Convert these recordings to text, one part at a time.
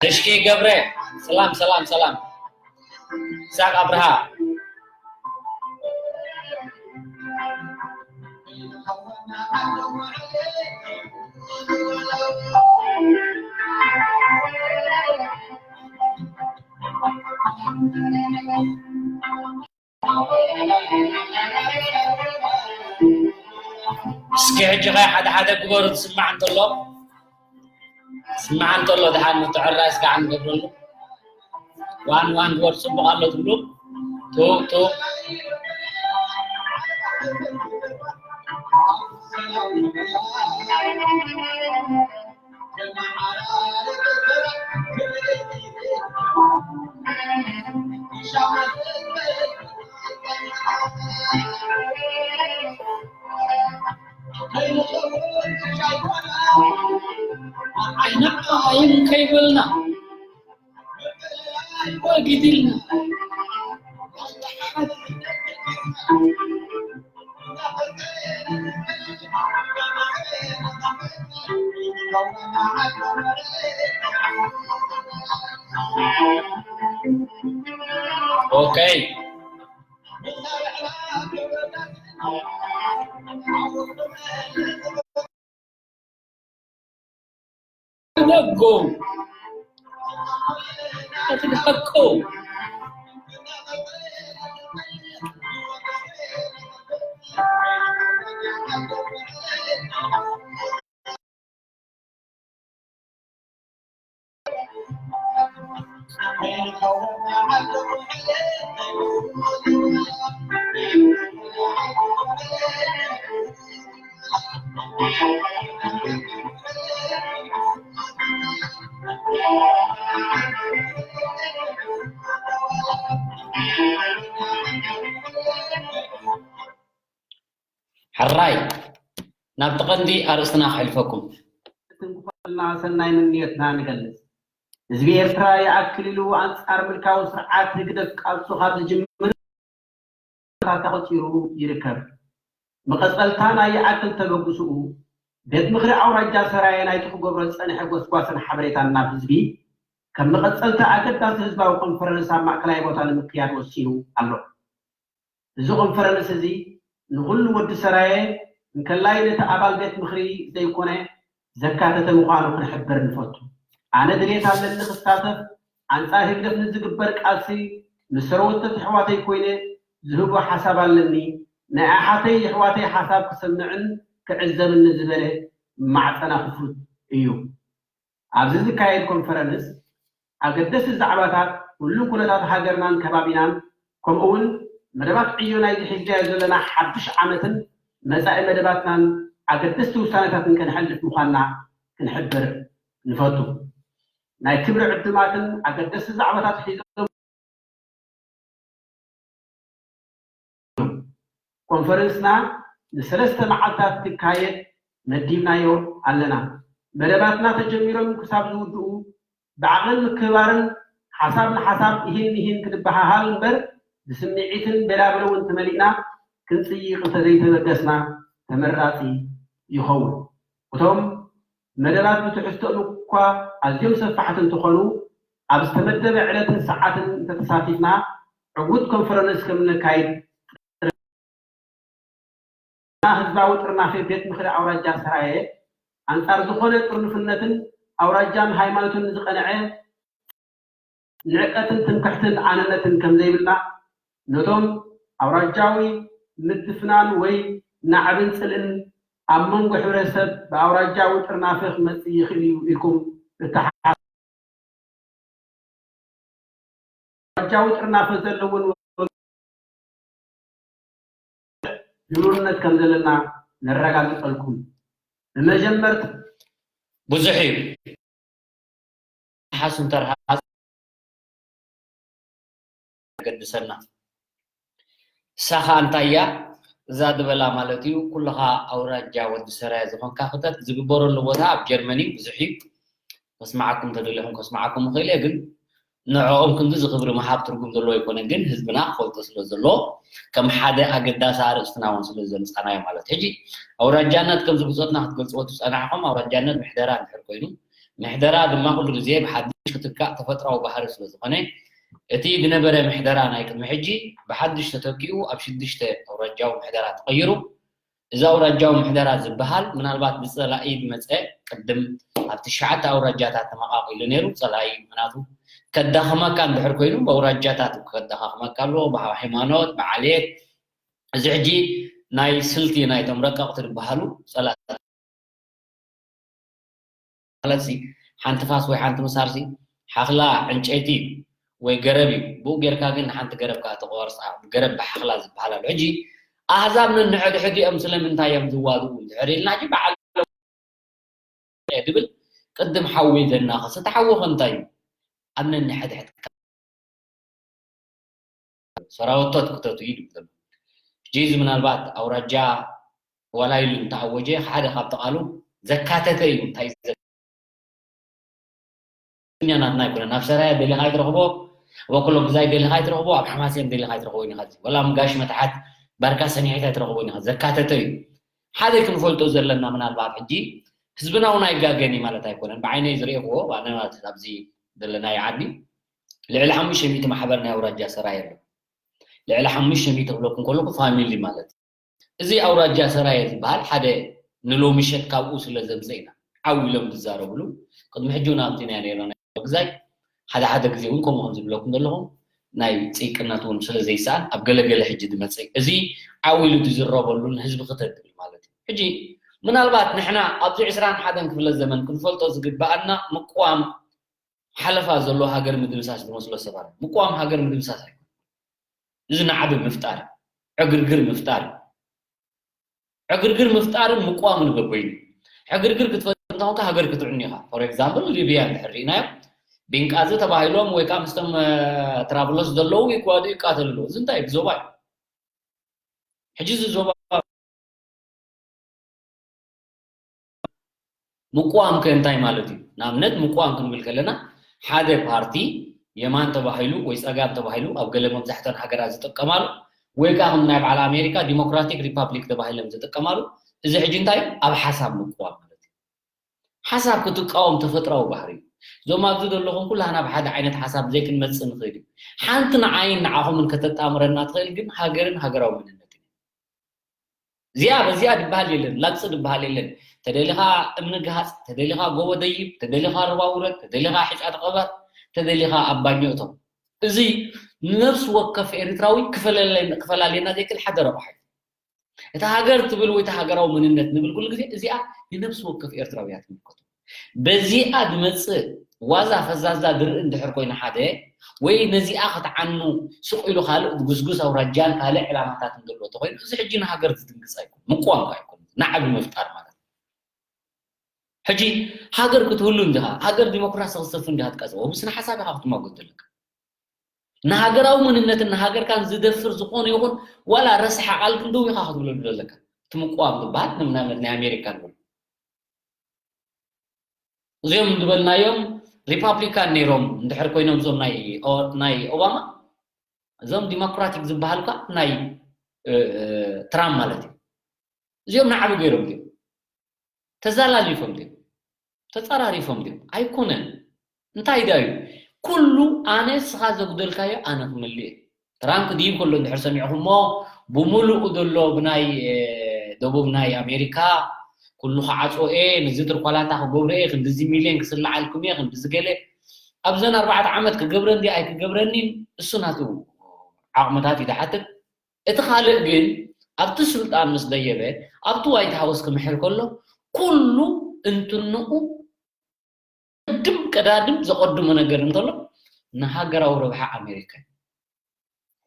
ርሽኪ ገብረ፣ ሰላም፣ ሰላም፣ ሰላም። ይስሐቅ ኣብርሃ። እስኪ ሕጂ ኸ ሓደ ሓደ ግበሩ፣ ዝስማዕ እንተሎ፣ ዝስማዕ እንተሎ፣ ደሓን ምትዕርራይ እስካዕ ንገብረሉ። ዋን ዋን ግበሩ፣ ጽቡቕ ኣሎ ትብሉ። ቱ፣ ቱ። ኣይንዓባይን ከይበልና ወጊድልና። ኦኬ። Go. Go. ሕራይ፣ ናብቲ ቀንዲ ኣርእስትና ከሕልፈኩም። ክትንክፈልና ሰናይ ምንዮትና ንገልጽ። ህዝቢ ኤርትራ ይኣክል ኢሉ ኣንጻር ምልካዊ ስርዓት ህግደፍ ቃልሱ ካብ ዝጅምር ተቖጺሩ ይርከብ። መቐጸልታ ናይ ይኣክል ተበግስኡ፣ ቤት ምኽሪ ኣውራጃ ሰራየ ናይቲ ክገብሮ ዝጸንሐ ጎስጓስን ሓበሬታን ናብ ህዝቢ፣ ከም መቐጸልታ ኣገዳሲ ህዝባዊ ኮንፈረንስ ኣብ ማእከላይ ቦታ ንምክያድ ወሲኑ ኣሎ። እዚ ኮንፈረንስ እዚ ንኹሉ ወዲ ሰራየ እንከላይ ነቲ ኣባል ቤት ምኽሪ ዘይኮነ ዘካተተ ምዃኑ ክንሕብር ንፈቱ። ኣነ ድሌት ኣለኒ ክሳተፍ፣ ኣንጻር ህግደፍ ንዝግበር ቃልሲ ምስ ሰረወተት ኣሕዋተይ ኮይነ ዝህቦ ሓሳብ ኣለኒ። ናይ ኣሓተይ የሕዋተይ ሓሳብ ክሰምዕን ክዕዘብን ዝበለ ማዕጸና ክፉት እዩ። ኣብዚ ዝካየድ ኮንፈረንስ ኣገደስቲ ዛዕባታት፣ ኩሉ ኩነታት ሃገርናን ከባቢናን፣ ከምኡ እውን መደባት ዕዮ ናይዚ ሒዝናዮ ዘለና ሓድሽ ዓመትን መጻኢ መደባትናን ኣገደስቲ ውሳነታትን ከነሕልፍ ምዃንና ክንሕብር ንፈቱ። ናይ ክብሪ ዕዱማትን ኣገደስቲ ዛዕባታት ሒዞም ኮንፈረንስና ንሰለስተ መዓልታት ክካየድ መዲብናዮ ኣለና። መደባትና ተጀሚሮም ክሳብ ዝውድኡ ብዓቕልን ምክብባርን ሓሳብ ንሓሳብ ኢሂን ሚሂን ክንበሃሃል እምበር ብስምዒትን ቤላብለውን ተመሊእና ክንጽይቕ እንተዘይተበገስና ተመራጺ ይኸውን። እቶም መደባት ብትሕዝቶኦም እኳ ኣዝዮም ሰፋሕቲ እንተኾኑ ኣብ ዝተመደበ ዕለትን ሰዓትን እንተተሳቲፍና ዕዉት ኮንፈረንስ ከም ነካይድ ህዝባዊ ጥርናፈ ቤት ምኽሪ ኣውራጃ ሰራየ ኣንጻር ዝኾነ ጥርኑፍነትን ኣውራጃን ሃይማኖትን ዝቐንዐ ንዕቀትን ትምክሕትን ኣነነትን ከም ዘይብልና ነቶም ኣውራጃዊ ምድፍናን ወይ ናዕብን ጽልእን ኣብ መንጎ ሕብረተሰብ ብኣውራጃዊ ጥርናፈ ክመጽእ ይኽእል እዩ ኢልኩም እተሓ ኣውራጃዊ ጥርናፈ ዘለውን ድሉውነት ከም ዘለና ነረጋግጸልኩም። ብመጀመርታ ብዙሕ እዩ። ሓሱ እንተርሃ ዘገድሰና። እሳ ኸኣ እንታይ እያ እዛ ዝበላ ማለት እዩ፣ ኩልኻ ኣውራጃ ወዲ ሰራየ ዝኾንካ ክተት ዝግበረሉ ቦታ ኣብ ጀርመን እዩ፣ ብዙሕ እዩ። ከስምዓኩም እንተደሊኹም ከስምዓኩም እኽእል እየ፣ ግን ንዕኦም ክንዲ ዝኽብሪ ምሃብ ትርጉም ዘለዎ ኣይኮነን፣ ግን ህዝብና ክፈልጦ ስለ ዘሎ ከም ሓደ ኣገዳሲ ኣርእስትና እውን ስለ ዘምጻናዮ ማለት። ሕጂ ኣውራጃነት ከምዚ ብጾትና ክትገልጽዎ ትጸናሕኹም፣ ኣውራጃነት ምሕደራ እንድሕር ኮይኑ፣ ምሕደራ ድማ ኩሉ ግዜ ብሓድሽ ክትካእ ተፈጥራዊ ባህሪ ስለ ዝኾነ፣ እቲ ዝነበረ ምሕደራ ናይ ቅድሚ ሕጂ ብሓድሽ ተተኪኡ ኣብ ሽዱሽተ ኣውራጃዊ ምሕደራ ተቐይሩ። እዚ ኣውራጃዊ ምሕደራ ዝበሃል ምናልባት ብጸላኢ ዝመጸ ቅድም ኣብ ትሽዓተ ኣውራጃታት ተመቓቒሉ ነይሩ። ጸላኢ ምኽንያቱ ከዳኽመካ እንድሕር ኮይኑ ብኣውራጃታት ከዳኻኽመካ ኣለዎ፣ ብሃይማኖት፣ ብዓሌት። እዚ ሕጂ ናይ ስልቲ ናይቶም ረቀቕቲ ዝበሃሉ ጸላእቲ ማለት ሲ ሓንቲ ፋስ ወይ ሓንቲ ምሳር ሲ ሓኽላ ዕንጨይቲ ወይ ገረብ እዩ። ብኡ ጌርካ ግን ንሓንቲ ገረብ ከዓ ትቆርፃ፣ ገረብ ብሓኽላ ዝበሃል ኣሎ። ሕጂ ኣህዛብ ነንሕድሕዲኦም ስለምንታይ እዮም ዝዋግኡ እንድሕር ኢልና ሕጂ በዓል ድብል ቅድም ሓዊ ዘናኸስ፣ እቲ ሓዊ ከ እንታይ እዩ? ኣብ ነንሕድሕድ ሰራወቶ ትክተቱ እዩ ድብል ዘሎ። ሕጂ እዚ ምናልባት ኣውራጃ ዋላ ኢሉ እንተኣወጀ ሓደ ካብቲ ቃሉ ዘካተተ እዩ። እንታይ ዘ- እኛ ናትና ኣይኮነን። ኣብ ሰራየ ደሊኻ ኣይትረኽቦ፣ ኣብ ኣክሎ ግዛይ ደሊኻ ኣይትረኽቦ፣ ኣብ ሓማሴን ደሊኻ ኣይትረኽቦ ኢኻ። ወላ ምጋሽ መትሓት ባርካ ሰኒሒት ኣይትረኽቦ ኢኻ። ዘካተተ እዩ። ሓደ ክንፈልጦ ዘለና ምናልባት ሕጂ ህዝብና እውን ኣይጋገን እዩ ማለት ኣይኮነን። ብዓይነይ ዝርእኽዎ ኣነ ማለት ኣብዚ ዘለናዮ ዓዲ ልዕሊ ሓሙሽተ ሚእቲ ማሕበር ናይ ኣውራጃ ሰራየ ኣሎ። ልዕሊ ሓሙሽተ ሚእቲ ክብለኩም ከለኩ ፋሚሊ ማለት እዩ። እዚ ኣውራጃ ሰራየ ዝበሃል ሓደ ንሎሚ ሸት ካብኡ ስለ ዘምፀ ኢና ዓው ኢሎም ዝዛረብሉ። ቅድሚ ሕጂ እውን ኣብቲ ናይ ነይሮ ናይ ግዛይ ሓደ ሓደ ግዜ እውን ከምኡ ከም ዝብለኩም ዘለኹም ናይ ፅይቅነት እውን ስለ ዘይሰኣን ኣብ ገለገለ ሕጂ ዝመፅእ እዚ ዓው ኢሉ ዝዝረበሉ ንህዝቢ ክተት ዝብል ማለት እዩ። ሕጂ ምናልባት ንሕና ኣብዚ ዕስራን ሓደን ክፍለ ዘመን ክንፈልጦ ዝግበኣና ምቅዋም ሓለፋ ዘሎ ሃገር ምድምሳስ ዝመስሎ ሰብ ኣሎ። ምቅዋም ሃገር ምድምሳስ ኣይኮን። እዚ ናዕቢ ምፍጣር፣ ዕግርግር ምፍጣር፣ ዕግርግር ምፍጣርን ምቅዋምን በበይኑ። ዕግርግር ክትፈጥር እንተኾንካ ሃገር ክትዕኑ ኢኻ። ፎር ኤግዛምፕል ሊብያ እንድሕር ርኢናዮ፣ ቢንቃዚ ተባሂሎም ወይ ከዓ ምስቶም ትራብሎስ ዘለዉ ይጓዱ ይቃተሉ ኣለዉ። እዚ እንታይ እዩ? ዞባ እዩ። ሕጂ እዚ ዞባ ምቅዋም ከ እንታይ ማለት እዩ? ንኣብነት ምቅዋም ክንብል ከለና ሓደ ፓርቲ የማን ተባሂሉ ወይ ጸጋም ተባሂሉ ኣብ ገለ መብዛሕተን ሃገራት ዝጥቀማሉ ወይ ከዓ ከም ናይ በዓል ኣሜሪካ ዲሞክራቲክ ሪፓብሊክ ተባሂሎም ዝጥቀማሉ እዚ ሕጂ እንታይ እዩ? ኣብ ሓሳብ ምቅዋም ማለት እዩ። ሓሳብ ክትቃወም ተፈጥራዊ ባህሪ እዩ። እዞም ኣብዚ ዘለኹም ኩላህና ብሓደ ዓይነት ሓሳብ ዘይክንመጽእ ንኽእል እዩ። ሓንቲ ንዓይን ንዓኹምን ከተጣምረና ትኽእል ግን ሃገርን ሃገራዊ መንነትን እዩ። እዚኣ በዚኣ ድበሃል የለን፣ ላግፂ ድበሃል የለን። ተደሊኻ እምኒ ግሃፅ፣ ተደሊኻ ጎቦ ደይብ፣ ተደሊኻ ሩባ ውረድ፣ ተደሊኻ ሒፃ ተቐበር፣ ተደሊኻ ኣብ ባኞ እቶም። እዚ ንነፍሲ ወከፍ ኤርትራዊ ክፈለለና ዘይክእል ሓደ ረቑሓ እዩ። እታ ሃገር ትብል ወይ እታ ሃገራዊ መንነት ንብል ኩሉ ግዜ እዚኣ ንነፍሲ ወከፍ ኤርትራዊ እያ ትምልከቶ። በዚኣ ዝመጽእ ዋዛ ፈዛዛ ዝርኢ እንድሕር ኮይኑ ሓደ ወይ ነዚኣ ክትዓኑ ስቕ ኢሉ ካልእ ጉስጉስ ኣውራጃን ካልእ ዕላማታት እንተሎ ተኮይኑ እዚ ሕጂ ንሃገር ዝድንግጽ ኣይኮን ምቋም ኣይኮን ናዕቢ ምፍጣር ማለት ሕጂ ሃገር ክትህሉ እንዲኻ ሃገር ዲሞክራሲ ክሰፍን እንዲኻ ትቀጽዎ ብስነ ሓሳብ ኢኻ ክትማጎት ዘለካ ንሃገራዊ መንነትን ንሃገርካን ዝደፍር ዝኾነ ይኹን ዋላ ረሳሕ ቃል ክንድው ኢኻ ክትብለሉ ዘለካ እቲ ምቋም ዝበሃል ንኣብነት ናይ ኣሜሪካ ንብል እዚኦም ዝበልናዮም ሪፓብሊካን ነይሮም እንድሕር ኮይኖም እዞም ናይ ኦ- ናይ ኦባማ፣ እዞም ዲሞክራቲክ ዝበሃሉ ከዓ ናይ እ፣ እ፣ ትራምፕ ማለት እዩ። እዚኦም ንዓቢ ገይሮም ድዮም? ተዛላሊፎም ድዮም? ተፃራሪፎም ድዮም? ኣይኮነን። እንታይ ዳ እዩ? ኩሉ ኣነ ስኻ ዘጉደልካዮ ኣነ ክምልእ እየ። ትራምፕ ድዩ ከሎ እንድሕር ሰሚዕኹሞ፣ ብምሉኡ ዘሎ ብናይ እ፣ ደቡብ ናይ ኣሜሪካ ኩሉ ክዓፅዎ እየ፣ ነዚ ትርኳላታ ክገብሮ እየ፣ ክንድዚ ሚልዮን ክስልዓልኩም እየ፣ ክንድዚ ገለ ኣብዘን ኣርባዕተ ዓመት ክገብረን ድዩ ኣይክገብረኒን እሱ ናቱ ዓቕምታት እዩ ዝሓትት። እቲ ካልእ ግን ኣብቲ ስልጣን ምስ ደየበ ኣብቲ ዋይት ሃውስ ክምሕል ከሎ ኩሉ እንትንኡ ቅድም ቀዳድም ዘቐድሞ ነገር እንተሎ ንሃገራዊ ረብሓ ኣሜሪካ እዩ።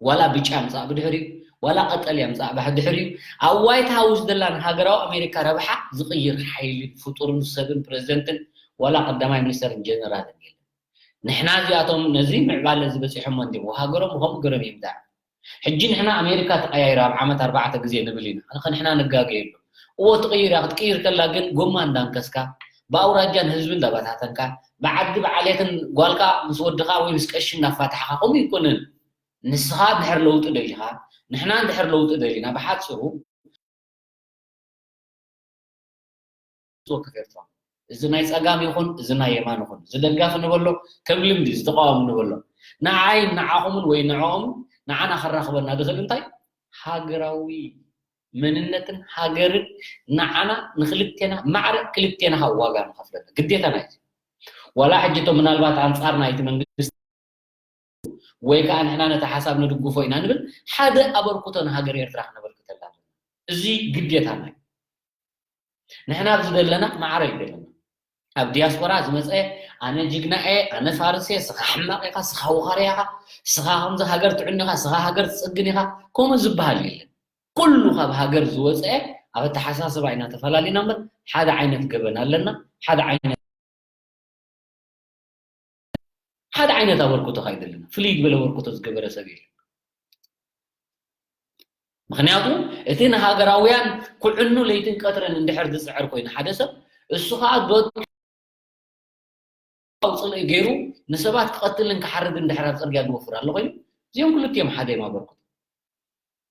ዋላ ብጫ ምፃእ ብድሕሪኡ ዋላ ቀጠልያ ምፃእ ባህ ድሕሪኡ ኣብ ዋይት ሃውስ ዘላ ንሃገራዊ ኣሜሪካ ረብሓ ዝቕይር ሓይሊ ፍጡርን ሰብን ፕሬዚደንትን ዋላ ቀዳማይ ሚኒስተርን ጀነራልን የለን። ንሕና እዚኣቶም ነዚ ምዕባለ ዝበፂሖሞ እንዲሞ ሃገሮም ብከምኡ ገሮም እዮም ዳ ሕጂ ንሕና ኣሜሪካ ተቐያይራ ኣብ ዓመት ኣርባዕተ ግዜ ንብል ኢና ኣነ ንሕና ንጋገየሉ እዎ ትቕይር እያ ክትቅይር ከላ ግን ጎማ እንዳንከስካ ብኣውራጃን ህዝቢ እንዳበታተንካ ብዓዲ ብዓሌትን ጓልካ ምስ ወድኻ ወይ ምስ ቀሺ እንዳፋታሕኻ ከምኡ ይኮንን ንስኻ እንድሕር ለውጢ ደሊኻ ንሕና እንድሕር ለውጢ ደሊና ብሓፅሩ ወከፍ ኤርትራ እዚ ናይ ጸጋም ይኹን እዚ ናይ የማን ይኹን እዚ ደጋፊ ንበሎ ከም ልምዲ እዚ ተቃዋሚ ንበሎ ንዓይ ንዓኹምን ወይ ንዕኦምን ንዓና ከራኽበና ዝኽእል እንታይ ሃገራዊ መንነትን ሃገርን ንዓና ንክልቴና ማዕረ ክልቴና ካብ ዋጋ ንኸፍለና ግዴታና እዩ ዋላ ሕጂ እቶም ምናልባት ኣንጻር ናይቲ መንግስቲ ወይ ከዓ ንሕና ነቲ ሓሳብ ንድግፎ ኢና ንብል ሓደ ኣበርክቶ ንሃገር ኤርትራ ክነበርክተላ ኣለና እዚ ግዴታና እዩ ንሕና ኣብዚ ዘለና ማዕረ እዩ ዘለና ኣብ ዲያስፖራ ዝመፀ ኣነ ጅግና እየ ኣነ ፋርስ እየ ስኻ ሕማቕ ኢኻ ስኻ ውኻርያ ኢኻ ስኻ ከምዚ ሃገር ትዕኑ ኢኻ ስኻ ሃገር ትፅግን ኢኻ ከምኡ ዝበሃል የለን ኩሉ ካብ ሃገር ዝወፀ ኣብ ኣተሓሳስባ ኢና ተፈላለና እምበር ሓደ ዓይነት ገበን ኣለና ሓደ ዓይነት ሓደ ዓይነት ኣበርክቶ ካይደለና ፍልይ ዝበለ ኣበርክቶ ዝገበረ ሰብ የለን ምክንያቱ እቲ ንሃገራውያን ኩዕኑ ለይትን ቀትረን እንድሕር ዝፅዕር ኮይኑ ሓደ ሰብ እሱ ከዓ ኣውፅልኢ ገይሩ ንሰባት ክቐትልን ክሓርድን ድሕር ኣብ ፅርግያ ዝወፍር ኣሎ ኮይኑ እዚኦም ክልቲኦም ሓደ እዮም ኣበርክቶ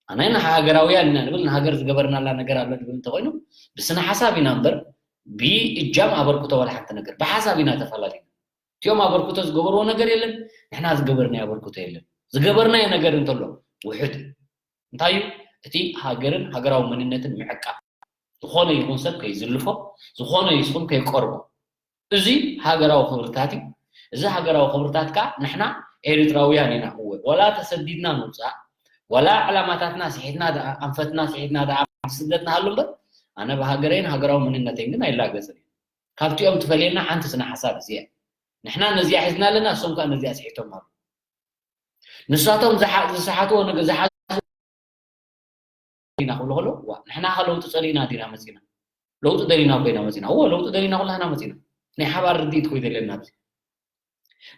ኣነ ንሃገራውያን ኢና ንብል ንሃገር ዝገበርናላ ነገር ኣሎ ንብል እንተኮይኑ ብስነ ሓሳብ ኢና እምበር ብእጃም ኣበርክቶ ዋላ ሓንቲ ነገር ብሓሳብ ኢና ተፈላለና እቲኦም ኣበርክቶ ዝገበርዎ ነገር የለን ንሕና ዝገበርናዮ ኣበርክቶ የለን ዝገበርናዮ ነገር እንተሎ ውሕድ እንታይ እዩ እቲ ሃገርን ሃገራዊ መንነትን ምዕቃብ ዝኾነ ይኹን ሰብ ከይዝልፎ ዝኾነ ይኹን ከይቀርቦ እዚ ሃገራዊ ክብርታት እዩ እዚ ሃገራዊ ክብርታት ከዓ ንሕና ኤርትራውያን ኢና እወ ዋላ ተሰዲድና ምውፃእ ዋላ ዕላማታትና ስሒትና ኣንፈትና ስሒትና ስደት ንሃሉ እምበር ኣነ ብሃገረይን ሃገራዊ መንነተይን ግን ኣይላገፅን እዩ ካብቲኦም ትፈልየና ሓንቲ ስነ ሓሳብ እዚኣ ንሕና ነዚኣ ሒዝና ኣለና እሶም ከዓ ነዚኣ ስሒቶም ኣሉ ንሳቶም ዝሓ- ዝሰሓትዎ ነገር ዝሓ ኢና ክብሉ ከለዉ ዋ ንሕና ከ ለውጢ ፀሊእና ዲና መፂና ለውጢ ደሊና ኮይና መፂና እዎ ለውጢ ደሊና ኩላህና መፂና ናይ ሓባር ርድኢት ኮይ ዘለና ኣብዚ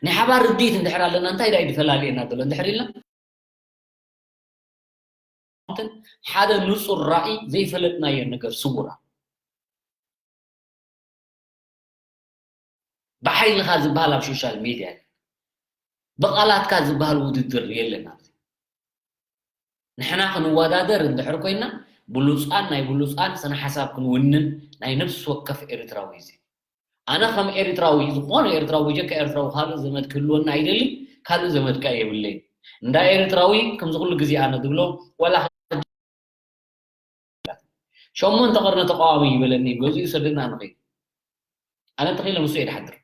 ናይ ሓባር ርድኢት እንድሕር ኣለና እንታይ ዳይ ዝፈላልየና ዘሎ እንድሕር ኢልና ሓደ ንፁር ራእይ ዘይፈለጥናዮ ነገር ስውራ ብሓይልኻ ዝበሃል ኣብ ሶሻል ሚድያ የለን። ብቓላትካ ዝበሃል ውድድር የለን ኣብዚ። ንሕና ክንወዳደር እንድሕር ኮይና ብሉፃን ናይ ብሉፃን ስነ ሓሳብ ክንውንን ናይ ነፍሲ ወከፍ ኤርትራዊ እዚ። ኣነ ከም ኤርትራዊ ዝኾነ ኤርትራዊ ብጀካ ኤርትራዊ ካልእ ዘመድ ክህልወና ኣይደልን፣ ካልእ ዘመድ ከኣ የብለይን። እንዳ ኤርትራዊ ከምዚ ኩሉ ግዜ ኣነ ዝብሎ ዋላ ሸሞንተ ቐርኒ ተቓዋሚ ይበለኒ ገዚኡ ሰደና ንኸይድ ኣነ ተኺለ ምስ እየ ድሓድር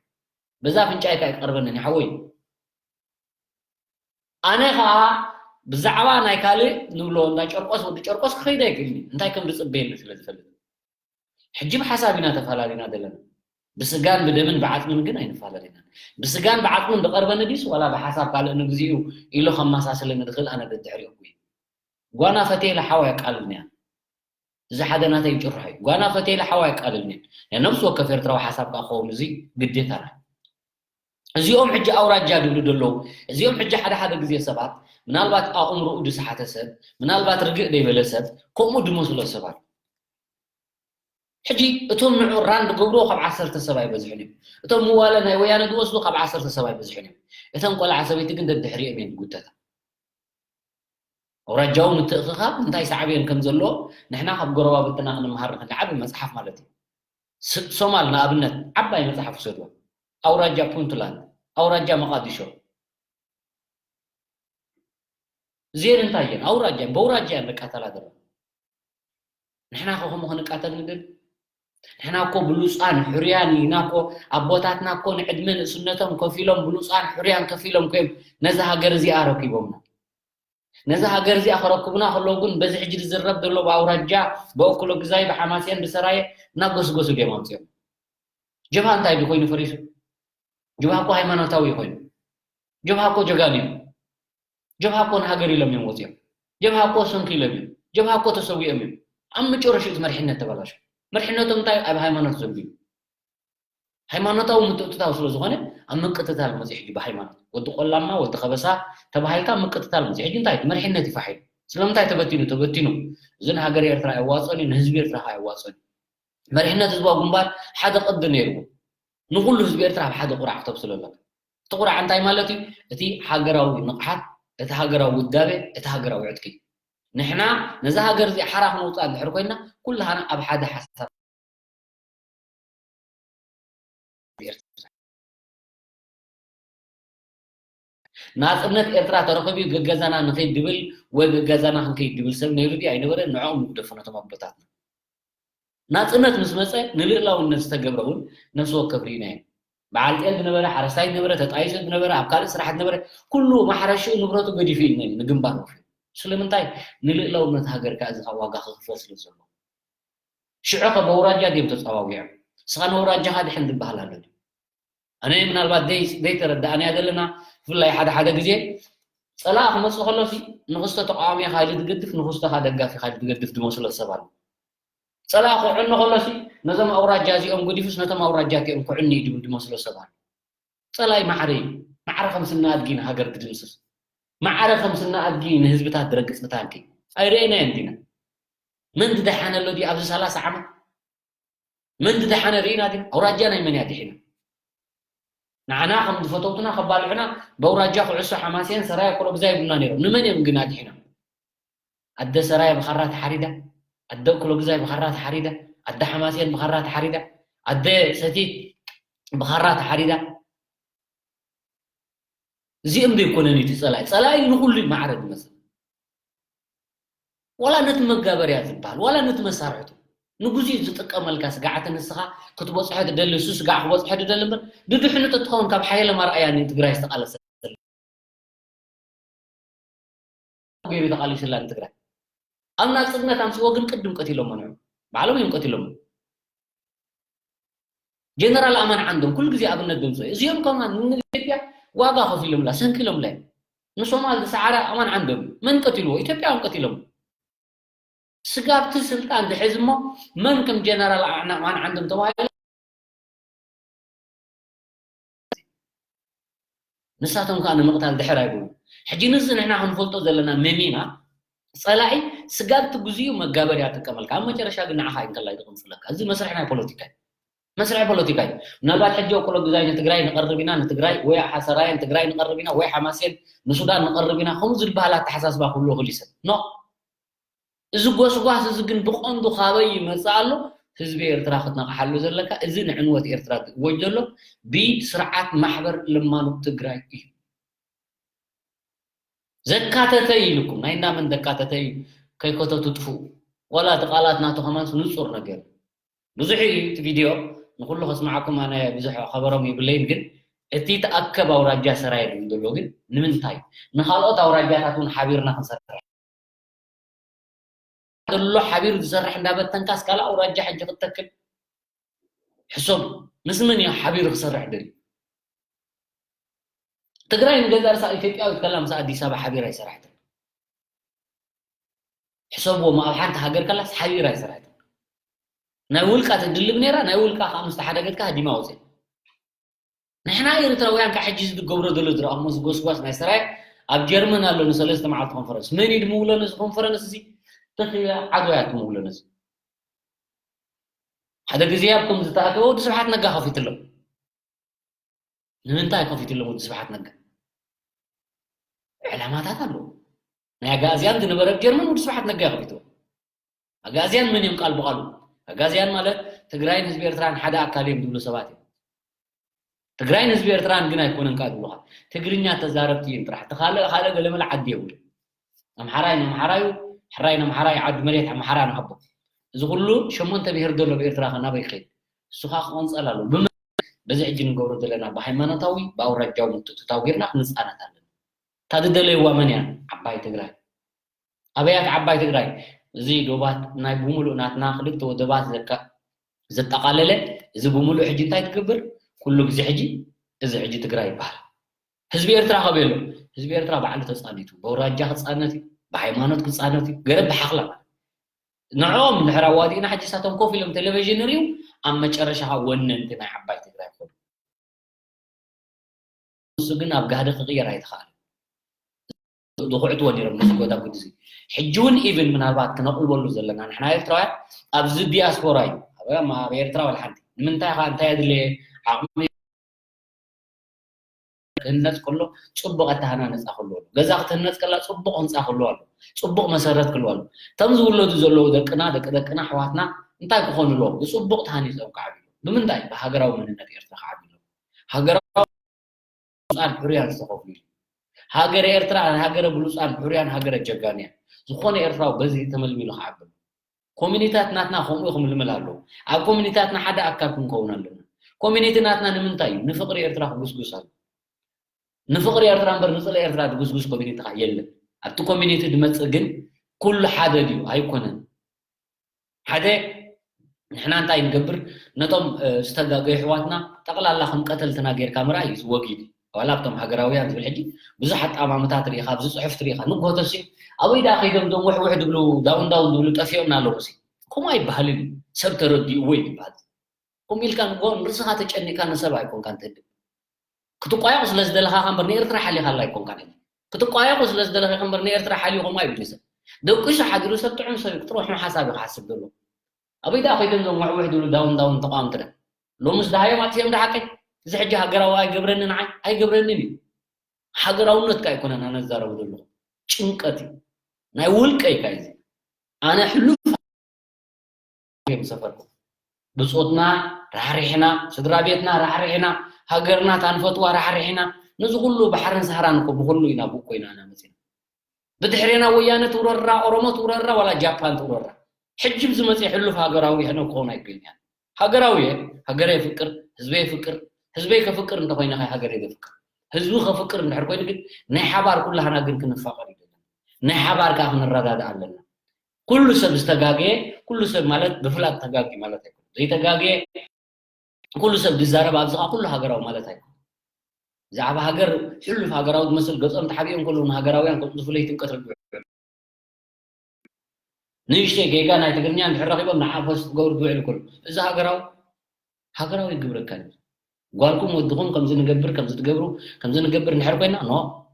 በዛ ኣፍንጫይ ከኣ ይቀርበኒ ንሓወይ ኣነ ከኣ ብዛዕባ ናይ ካልእ ንብሎ እንዳ ጨርቆስ ወዲ ጨርቆስ ክኸይድ ኣይክእልኒ እንታይ ከም ዝጽበየኒ ስለ ዝፈልጥ ሕጂ ብሓሳብ ኢና ተፈላለና ዘለና ብስጋን ብደምን ብዓጽምን ግን ኣይንፈላለና ብስጋን ብዓጽምን ዝቐርበኒ ድዩስ ዋላ ብሓሳብ ካልእ ንግዚኡ ኢሉ ከመሳስለኒ ዝኽእል ኣነ ደድሕሪኡ እኮ ጓና ፈትየ ኢለ ሓው ኣቃልልንያ እዚ ሓደ ናተይ ጭርሖ እዩ ጓና ፈትየ ኢለ ሓው ኣቃልልንያ ናይ ነብሲ ወከፍ ኤርትራዊ ሓሳብ ከዓ ክኸውን እዚ ግዴታና እዚኦም ሕጂ ኣውራጃ ድብሉ ደለዉ እዚኦም ሕጂ ሓደ ሓደ ግዜ ሰባት ምናልባት ኣእምሮኡ ዝሰሓተ ሰብ ምናልባት ርግእ ዘይበለ ሰብ ከምኡ ድመስሎ ሰባት ሕጂ እቶም ንዑ ራን ዝገብርዎ ካብ ዓሰርተ ሰብ ኣይበዝሑን እዮም። እቶም ምዋለ ናይ ወያነ ዝወስዱ ካብ ዓሰርተ ሰብ ኣይበዝሑን እዮም። እተን ቆልዓ ሰበይቲ ግን ደድሕሪኦም እየን ዝጉተታ። ኣውራጃዊ ምትእኽኻብ እንታይ ሳዕቤን ከም ዘለዎ ንሕና ካብ ጎረባብትና ክንመሃር ንኽእል። ዓቢ መጽሓፍ ማለት እዩ። ስ-፣ ሶማል ንኣብነት ዓባይ መጽሓፍ ውሰድዋ። ኣውራጃ ፑንትላንድ፣ ኣውራጃ መቓዲሾ። እዚኤን እንታይ እየን? ኣውራጃ፣ በውራጃ እየን ንቃተላ ዘለና። ንሕና ከ ከምኡ ክንቃተል ንደሊ? ንሕና እኮ ብሉጻን ሕሩያን ኢና እኮ፣ ኣቦታትና እኮ ንዕድመ ንእስነቶም ከፊሎም፣ ብሉጻን ሕሩያን ከፊሎም እኮ እዮም ነዛ ሃገር እዚኣ ኣረኪቦምና። ነዛ ሃገር እዚኣ ከረክቡና ከለዉ ግን በዚ ሕጂ ዝዝረብ ዘሎ ብኣውራጃ፣ ብእኩለ ግዛይ፣ ብሓማሴን፣ ብሰራየ እናጎስጎሱ ድዮም ኣምጺኦም። ጀብሃ እንታይ ድዩ ኮይኑ ፈሪሱ? ጀብሃ እኮ ሃይማኖታዊ እዩ ኮይኑ። ጀብሃ እኮ ጀጋኑ እዩ። ጀብሃ እኮ ንሃገር ኢሎም እዮም ወፂኦም። ጀብሃ እኮ ሰንኪ ኢሎም እዮም። ጀብሃ እኮ ተሰዊኦም እዮም። ኣብ መጨረሽኡ እቲ መሪሕነት ተበላሹ። መሪሕነቶም እንታይ ኣብ ሃይማኖት ዘንቢሉ? ሃይማኖታዊ ምትእትታው ስለ ዝኾነ ኣብ ምቅትታል መፂ ሕጂ ብሃይማኖት። ወዲ ቆላማ፣ ወዲ ከበሳ ተባሂልካ ምቅትታል መፂ። ሕጂ እንታይ? እቲ መሪሕነት ይፋሕ ኢሉ። ስለምንታይ ተበቲኑ? ተበቲኑ። እዚ ንሃገር ኤርትራ ኣየዋፅኦን እዩ፣ ንህዝቢ ኤርትራ ከዓ ኣየዋፅኦን እዩ። መሪሕነት ህዝባዊ ግንባር ሓደ ቅዲ ነይርዎ። ንኹሉ ህዝቢ ኤርትራ ኣብ ሓደ ቁራዕ ክተብስሎ ኣለካ። እቲ ቁራዕ እንታይ ማለት እዩ? እቲ ሃገራዊ ንቕሓት፣ እቲ ሃገራዊ ውዳቤ፣ እቲ ሃገራዊ ዕጥቂ። ንሕና ነዛ ሃገር እዚኣ ሓራ ክነውፅኣ እንድሕር ኮይና፣ ኩላህና ኣብ ሓደ ሓሳብ ኤርትራ። ናጽነት ኤርትራ ተረኺቡ እዩ ገገዛና ንኸይድ ድብል ወይ ገገዛና ክንከይድ ድብል ሰብ ነይሩ ድዩ ኣይነበረን? ንዕኦም ንግደፎ ነቶም ኣቦታትና። ናጽነት ምስ መጸ ንልእላውነት ዝተገብረ እውን ነፍሲ ወከፍ ርኢናዮ። በዓል ጤል ዝነበረ፣ ሓረስታይ ዝነበረ፣ ተጣይሶ ዝነበረ፣ ኣብ ካልእ ስራሕ ዝነበረ፣ ኩሉ ማሕረሽኡ ንብረቱ ገዲፉ እዩ ንግንባር ወፊሩ። ስለምንታይ? ንልእላውነት ሃገር ከኣ እዚ ከኣ ዋጋ ክኽፈል ስለ ዘለዎ። ሽዑ ከ በውራጃ ድዮም ተጸዋዊዖም? ንስኻ ንውራጃኻ ድሕን ዝበሃል ኣሎ ድዩ? ኣነ ምናልባት ደይ-፣ ዘይተረዳእናያ ዘለና፣ ብፍላይ ሓደ ሓደ ግዜ ጸላኢ ክመጽእ ከሎሲ ንኽስቶ ተቃዋሚ ኢኻ ኢሉ ዝገድፍ፣ ንኽስቶኻ ደጋፊ ኢኻ ኢሉ ዝገድፍ ዝመስሎ ሰብ ኣሎ። ጸላኢ ክዕኑ ከሎሲ ነዞም ኣውራጃ እዚኦም ገዲፉስ ነቶም ኣውራጃ እቲኦም ክዕኑ እዩ ዝብል ዝመስሎ ሰብ ኣሎ። ጸላኢ ማዕረ እዩ። ማዕረ ከም ስነ ኣድጊ ንሃገር ዝድምስስ። ማዕረ ከም ስነ ኣድጊ ንህዝብታት ዝረግጽ ብታንኪ። ኣይረኣናዮን ዲና? መን ዝደሓነ ኣሎ ድዩ ኣብዚ ሰላሳ ዓመት? መን ዝደሓነ ርኢና ዲና? ኣውራጃ ናይ መን እያ ድሒና? ንዓና ከም ዝፈተውትና ከባልዑና ብኣውራጃ ኩዕሶ ሓማሴን ሰራየ ኮሎግዛ ይብሉና ነይሮም። ንመን እዮም ግን ኣድሒኖም? ኣደ ሰራየ ብኻራ ተሓሪዳ፣ ኣደ ኮሎግዛይ ብኻራ ተሓሪዳ፣ ኣደ ሓማሴን ብኻራ ተሓሪዳ፣ ኣደ ሰቲት ብኻራ ተሓሪዳ። እዚኦም ዘይኮነን እቲ ጸላኢ። ጸላኢ ንኹሉ እዩ ማዕረ ዝመጽእ። ዋላ ነቲ መጋበርያ ዝበሃል፣ ዋላ ነቲ መሳርሕቱ፣ ንግዚኡ ዝጥቀመልካ ስግዓት ንስኻ ክትበጽሖ ትደሊ፣ እሱ ስጋዕ ክበጽሖ ትደሊ እምበር፣ ድድሕኑ ተትኸውን ካብ ሓየሎም ኣርኣያ ንትግራይ ዝተቓለሰ ገይሩ ተቓሊስላ ንትግራይ። ኣብ ናጽነት ኣምጽእዎ ግን ቅድም ቀቲሎሞ ንዑ። ባዕሎም እዮም ቀቲሎሞ። ጀነራል ኣማን ዓንዶም ኩሉ ግዜ ኣብነት ድምፂ እዚኦም ከማን ንኢትዮጵያ ዋጋ ከፊሎምላ፣ ሰንኪሎምላ እዮም። ንሶማል ዝሰዓረ ኣማን ዓንዶም እዩ። መን ቀቲልዎ? ኢትዮጵያውያን ቀቲሎም። ስጋብቲ ስልጣን ድሕዝ እሞ መን ከም ጀነራል ኣማን ዓንዶም ተባሂሉ? ንሳቶም ከኣ ንምቕታል ድሕር ኣይብሉ። ሕጂ ንዚ ንሕና ክንፈልጦ ዘለና መሚና ጸላኢ ስጋብቲ ግዜኡ መጋበርያ ጥቀመልካ። ኣብ መጨረሻ ግን ንዓኻ እዩ እንከላይ ዝቕንጽለካ። እዚ መስርሕ ናይ ፖለቲካ እዩ። መስርሕ ፖለቲካ እዩ። ምናልባት ሕጂ እኩለ ግዛይ ንትግራይ ንቐርብ ኢና፣ ንትግራይ ወይ ሓሰራየን ትግራይ ንቐርብ ኢና፣ ወይ ሓማሴን ንሱዳን ንቐርብ ኢና፣ ከምኡ ዝበሃል ኣተሓሳስባ ክህልዎ ይኽእል እዩ ሰብ። ኖ። እዚ ጎስጓስ እዚ ግን ብቐንዱ ካበይ ይመጽእ ኣሎ? ህዝቢ ኤርትራ ክትነቕሓሉ ዘለካ፣ እዚ ንዕንወት ኤርትራ ዝእወጅ ዘሎ ብስርዓት ማሕበር ለማኖ ትግራይ እዩ። ዘካተተ ኢልኩም፣ ናይ እንዳመን ዘካተተ እዩ? ከይከተቱ ጥፍኡ። ዋላ እቲ ቃላት ናቱ ከማንስ ንጹር ነገር። ብዙሕ እዩ እቲ ቪድዮ፣ ንኹሉ ከስምዓኩም ኣነ ብዙሕ ከበሮም የብለይን፣ ግን እቲ ተኣከብ ኣውራጃ ሰራየ ዝብል ዘሎ ግን ንምንታይ? ንኻልኦት ኣውራጃታት እውን ሓቢርና ክንሰርሕ። ዘሎ ሓቢሩ ዝሰርሕ እንዳበተንካስ ካልእ ኣውራጃ ሕጂ ክትተክል? ሕሰቡ። ምስ መን እዩ ሓቢሩ ክሰርሕ ደልዩ? ትግራይ ንገዛ ርእሳ ኢትዮጵያዊት ከላ ምስ ኣዲስ ኣበባ ሓቢራ ኣይሰራሕትን። ሕሰብዎም፣ ኣብ ሓንቲ ሃገር ከላስ ሓቢራ ኣይሰራሕትን። ናይ ውልቃ ትድልብ ነይራ፣ ናይ ውልቃ ከዓ ምስ ተሓደገት ከዓ ሃዲማ ወፅያ። ንሕና ኤርትራውያን ካብ ሕጂ ዝገብሮ ዘሎ ዝረኣኹሞ እዚ ጎስጓስ ናይ ሰራየ ኣብ ጀርመን ኣሎ ንሰለስተ መዓልቲ ኮንፈረንስ። መን እዩ ድምውሎ ነዚ ኮንፈረንስ እዚ? ተኺላ ዓዶ እያ ትምውሎ ነዚ። ሓደ ግዜ ኣብ ከምዚ ተኣተወ ወዲ ስብሓት ነጋ ከፊትሎም። ንምንታይ ከፊትሎም ወዲ ስብሓት ነጋ? ዕላማታት ኣለዎ። ናይ ኣጋእዝያን ዝነበረ ጀርመን ወዲ ስብሓት ነጋ ከፊትዎ። ኣጋእዝያን መን እዮም? ቃል ብቓሉ ኣጋእዝያን ማለት ትግራይን ህዝቢ ኤርትራን ሓደ ኣካል እዮም ዝብሉ ሰባት እዮም። ትግራይን ህዝቢ ኤርትራን ግን ኣይኮነን ከኣ ዝብሉኻ። ትግርኛ ተዛረብቲ እዮም ጥራሕ። እቲ ካልእ ካልእ ገለመለ ዓዲ የብሉ። ኣምሓራይ ንኣምሓራዩ፣ ሕራይ ንኣምሓራይ ዓዲ መሬት ኣምሓራ ንሃቦ። እዚ ኩሉ ሸሞንተ ብሄር ዘሎ ብኤርትራ ከ ናበይ ክኸይድ? እሱ ከኣ ክቐንጸል ኣለዎ። ብመ-፣ በዚ ሕጂ ንገብሮ ዘለና ብሃይማኖታዊ ብኣውራጃዊ ምትእትታው ጌርና ክንጻነት ኣለና። እታ ዝደለይዋ መን እያ? ዓባይ ትግራይ። ኣበያት ዓባይ ትግራይ? እዚ ዶባት ናይ ብምሉእ ናትና ክልተ ወደባት ዘካ-፣ ዘጠቓለለ፣ እዚ ብምሉእ ሕጂ እንታይ ትገብር? ኩሉ ግዜ ሕጂ እዚ ሕጂ ትግራይ ይበሃል። ህዝቢ ኤርትራ ከበይ ኣሎ? ህዝቢ ኤርትራ ባዕሉ ተጻኒቱ፣ በውራጃ ክጻነት እዩ፣ ብሃይማኖት ክጻነት እዩ፣ ገለ ብሓኽላ ማለት። ንዕኦም እንድሕር ኣዋዲእና ሕጂ ሳቶም ኮፍ ኢሎም ቴሌቪዥን ንሪኡ፣ ኣብ መጨረሻ ወነንቲ ናይ ዓባይ ትግራይ ይኾኑ። ንሱ ግን ኣብ ጋህዲ ክቕየር ኣይተኻእለን። ዝኹዕትዎ ነይሮም ነዚ ጎዳጉዲ እዚ። ሕጂ እውን ኢቭን ምናልባት ክነቕልበሉ ዘለና ንሕና ኤርትራውያን ኣብዚ ዲያስፖራ እዩ። ኣብ ኣብ ኤርትራ ዋላ ሓንቲ ንምንታይ ኸ እንታይ ኣድለየ ዓቕሚ ክህነፅ ከሎ ፅቡቕ ኣተሃናነፃ ክህልዎ ኣሎ። ገዛ ክትህነፅ ከላ ፅቡቕ ህንፃ ክህልዎ ኣሎ። ፅቡቕ መሰረት ክህልዎ ኣሎ። እቶም ዝውለዱ ዘለዉ ደቅና ደቂ ደቅና ኣሕዋትና እንታይ ክኾኑ ኣለዎም? ብፅቡቕ ተሃኒፆም ክዓብዩ ኣለዎም። ብምንታይ? ብሃገራዊ መንነት ኤርትራ ክዓብዩ ኣለዎም። ሃገራዊ ብሉፃን ሕሩያን ዝተኸፍሉ እዩ። ሃገረ ኤርትራ ሃገረ ብሉፃን ሕሩያን ሃገረ ጀጋኑ እያ። ዝኾነ ኤርትራዊ በዚ ተመልሚሉ ክዓቢ። ኮሚኒታት ናትና ከምኡ ክምልምል ኣለዎ። ኣብ ኮሚኒታትና ሓደ ኣካል ክንከውን ኣለና። ኮሚኒቲ ናትና ንምንታይ እዩ? ንፍቕሪ ኤርትራ ክጉስጉስ ኣሎ። ንፍቕሪ ኤርትራ እምበር ንጽልኢ ኤርትራ ዝጉስጉስ ኮሚኒቲ ከኣ የለን። ኣብቲ ኮሚኒቲ ዝመጽእ ግን ኩሉ ሓደ ድዩ? ኣይኮነን። ሓደ ንሕና እንታይ ንገብር? ነቶም ዝተጋገዩ ኣሕዋትና ጠቕላላ ከም ቀተልትና ጌርካ ምርኣይ እዩ ወጊድ። ዋላ ኣብቶም ሃገራውያን ዝብል ሕጂ ብዙሕ ኣጠማምታ ትርኢ ኢኻ፣ ኣብዚ ጽሑፍ ትርኢ ኢኻ። ንግሆ ተሲኡ ኣበይ ደኣ ከይዶም እዞም ውሕውሕ ዝብሉ ዳውን ዳውን ዝብሉ ጠፊኦምና ኣለዉ ሲ? ከምኡ ኣይበሃልን እዩ። ሰብ ተረዲእዎ እዩ ዝበሃል። ከምኡ ኢልካ ንግሆ ንርእስኻ ተጨኒቕካ ንሰብ ኣይኮንካን ትህድም። ክትቋየቑ ስለ ዝደለኻ እምበር ንኤርትራ ሓሊኻላ ኣይኮንካን። ክትቋየቑ ስለ ዝደለኻ እምበር ንኤርትራ ሓልዩ ከምኡ ኣይብልን ሰብ። ደቂሱ ሓዲሩ ሰብ ጥዑም ሰብ እዩ፣ ጥሩሕ ሓሳብ እዩ ክሓስብ ዘሎ። ኣበይ ደኣ ከይዶም እዞም ውሕውሕ ዝብሉ ዳውን ዳውን ተቃወምቲ ደኣ? ሎምስ ደሃዮም ኣጥፊኦም ደሓቀይ? እዚ ሕጂ ሃገራዊ ኣይገብረኒ ንዓይ? ኣይገብረንን እዩ። ሃገራውነት ከ ኣይኮነን ኣነ ዝዛረቦ ዘለኹ። ጭንቀት እዩ። ናይ ውልቀይ ከ እዩ እዚ። ኣነ ሕሉፍ እዮም ዝሰፈርኩ። ብጾትና ራሕሪሕና፣ ስድራ ቤትና ራሕሪሕና፣ ሃገርና ታንፈትዋ ራሕሪሕና፣ ነዚ ኩሉ ባሕርን ሳህራን እኮ ብኩሉ ኢና ብእኮ ኢና ኢና መጺና። ብድሕሬና ወያነ ትውረራ፣ ኦሮሞ ትውረራ፣ ዋላ ጃፓን ትውረራ። ሕጂ ብዝመጽእ ሕሉፍ ሃገራዊ ሕነ ክኸውን ኣይክእልን እያ። ሃገራዊ እየ፣ ሃገረ የፍቅር፣ ህዝበ የፍቅር፣ ህዝበይ ከፍቅር እንተኾይነ ከ ሃገረ ዘፍቅር። ህዝቡ ከፍቅር እንድሕር ኮይኑ ግን ናይ ሓባር ኩላህና ግን ክንፋቐር ይደለን። ናይ ሓባር ከኣ ክንረዳዳእ ኣለና። ኩሉ ሰብ ዝተጋገየ፣ ኩሉ ሰብ ማለት ብፍላጥ ተጋጊ ማለት ኣይኮነን። ዘይተጋገየ ኩሉ ሰብ ዝዛረብ ኣብዚ ከኣ ኩሉ ሃገራዊ ማለት ኣይኮነን። ብዛዕባ ሃገር ሕሉፍ ሃገራዊ ዝመስል ገጾም ተሓቢኦም ከለዉ ንሃገራውያን ከጽድፉ ለይትን ቀትርን ዝውዕሉ። ንእሽተይ ጌጋ ናይ ትግርኛ እንድሕር ረኺቦም ንዓ ፖስት ክገብሩ ዝውዕሉ ከለዉ። እዚ ሃገራዊ፣ ሃገራዊ ግብረካ እዩ። ጓልኩም ወድኹም ከምዚ ንገብር፣ ከምዚ ትገብሩ፣ ከምዚ ንገብር እንድሕር ኮይና፣ ኖ፣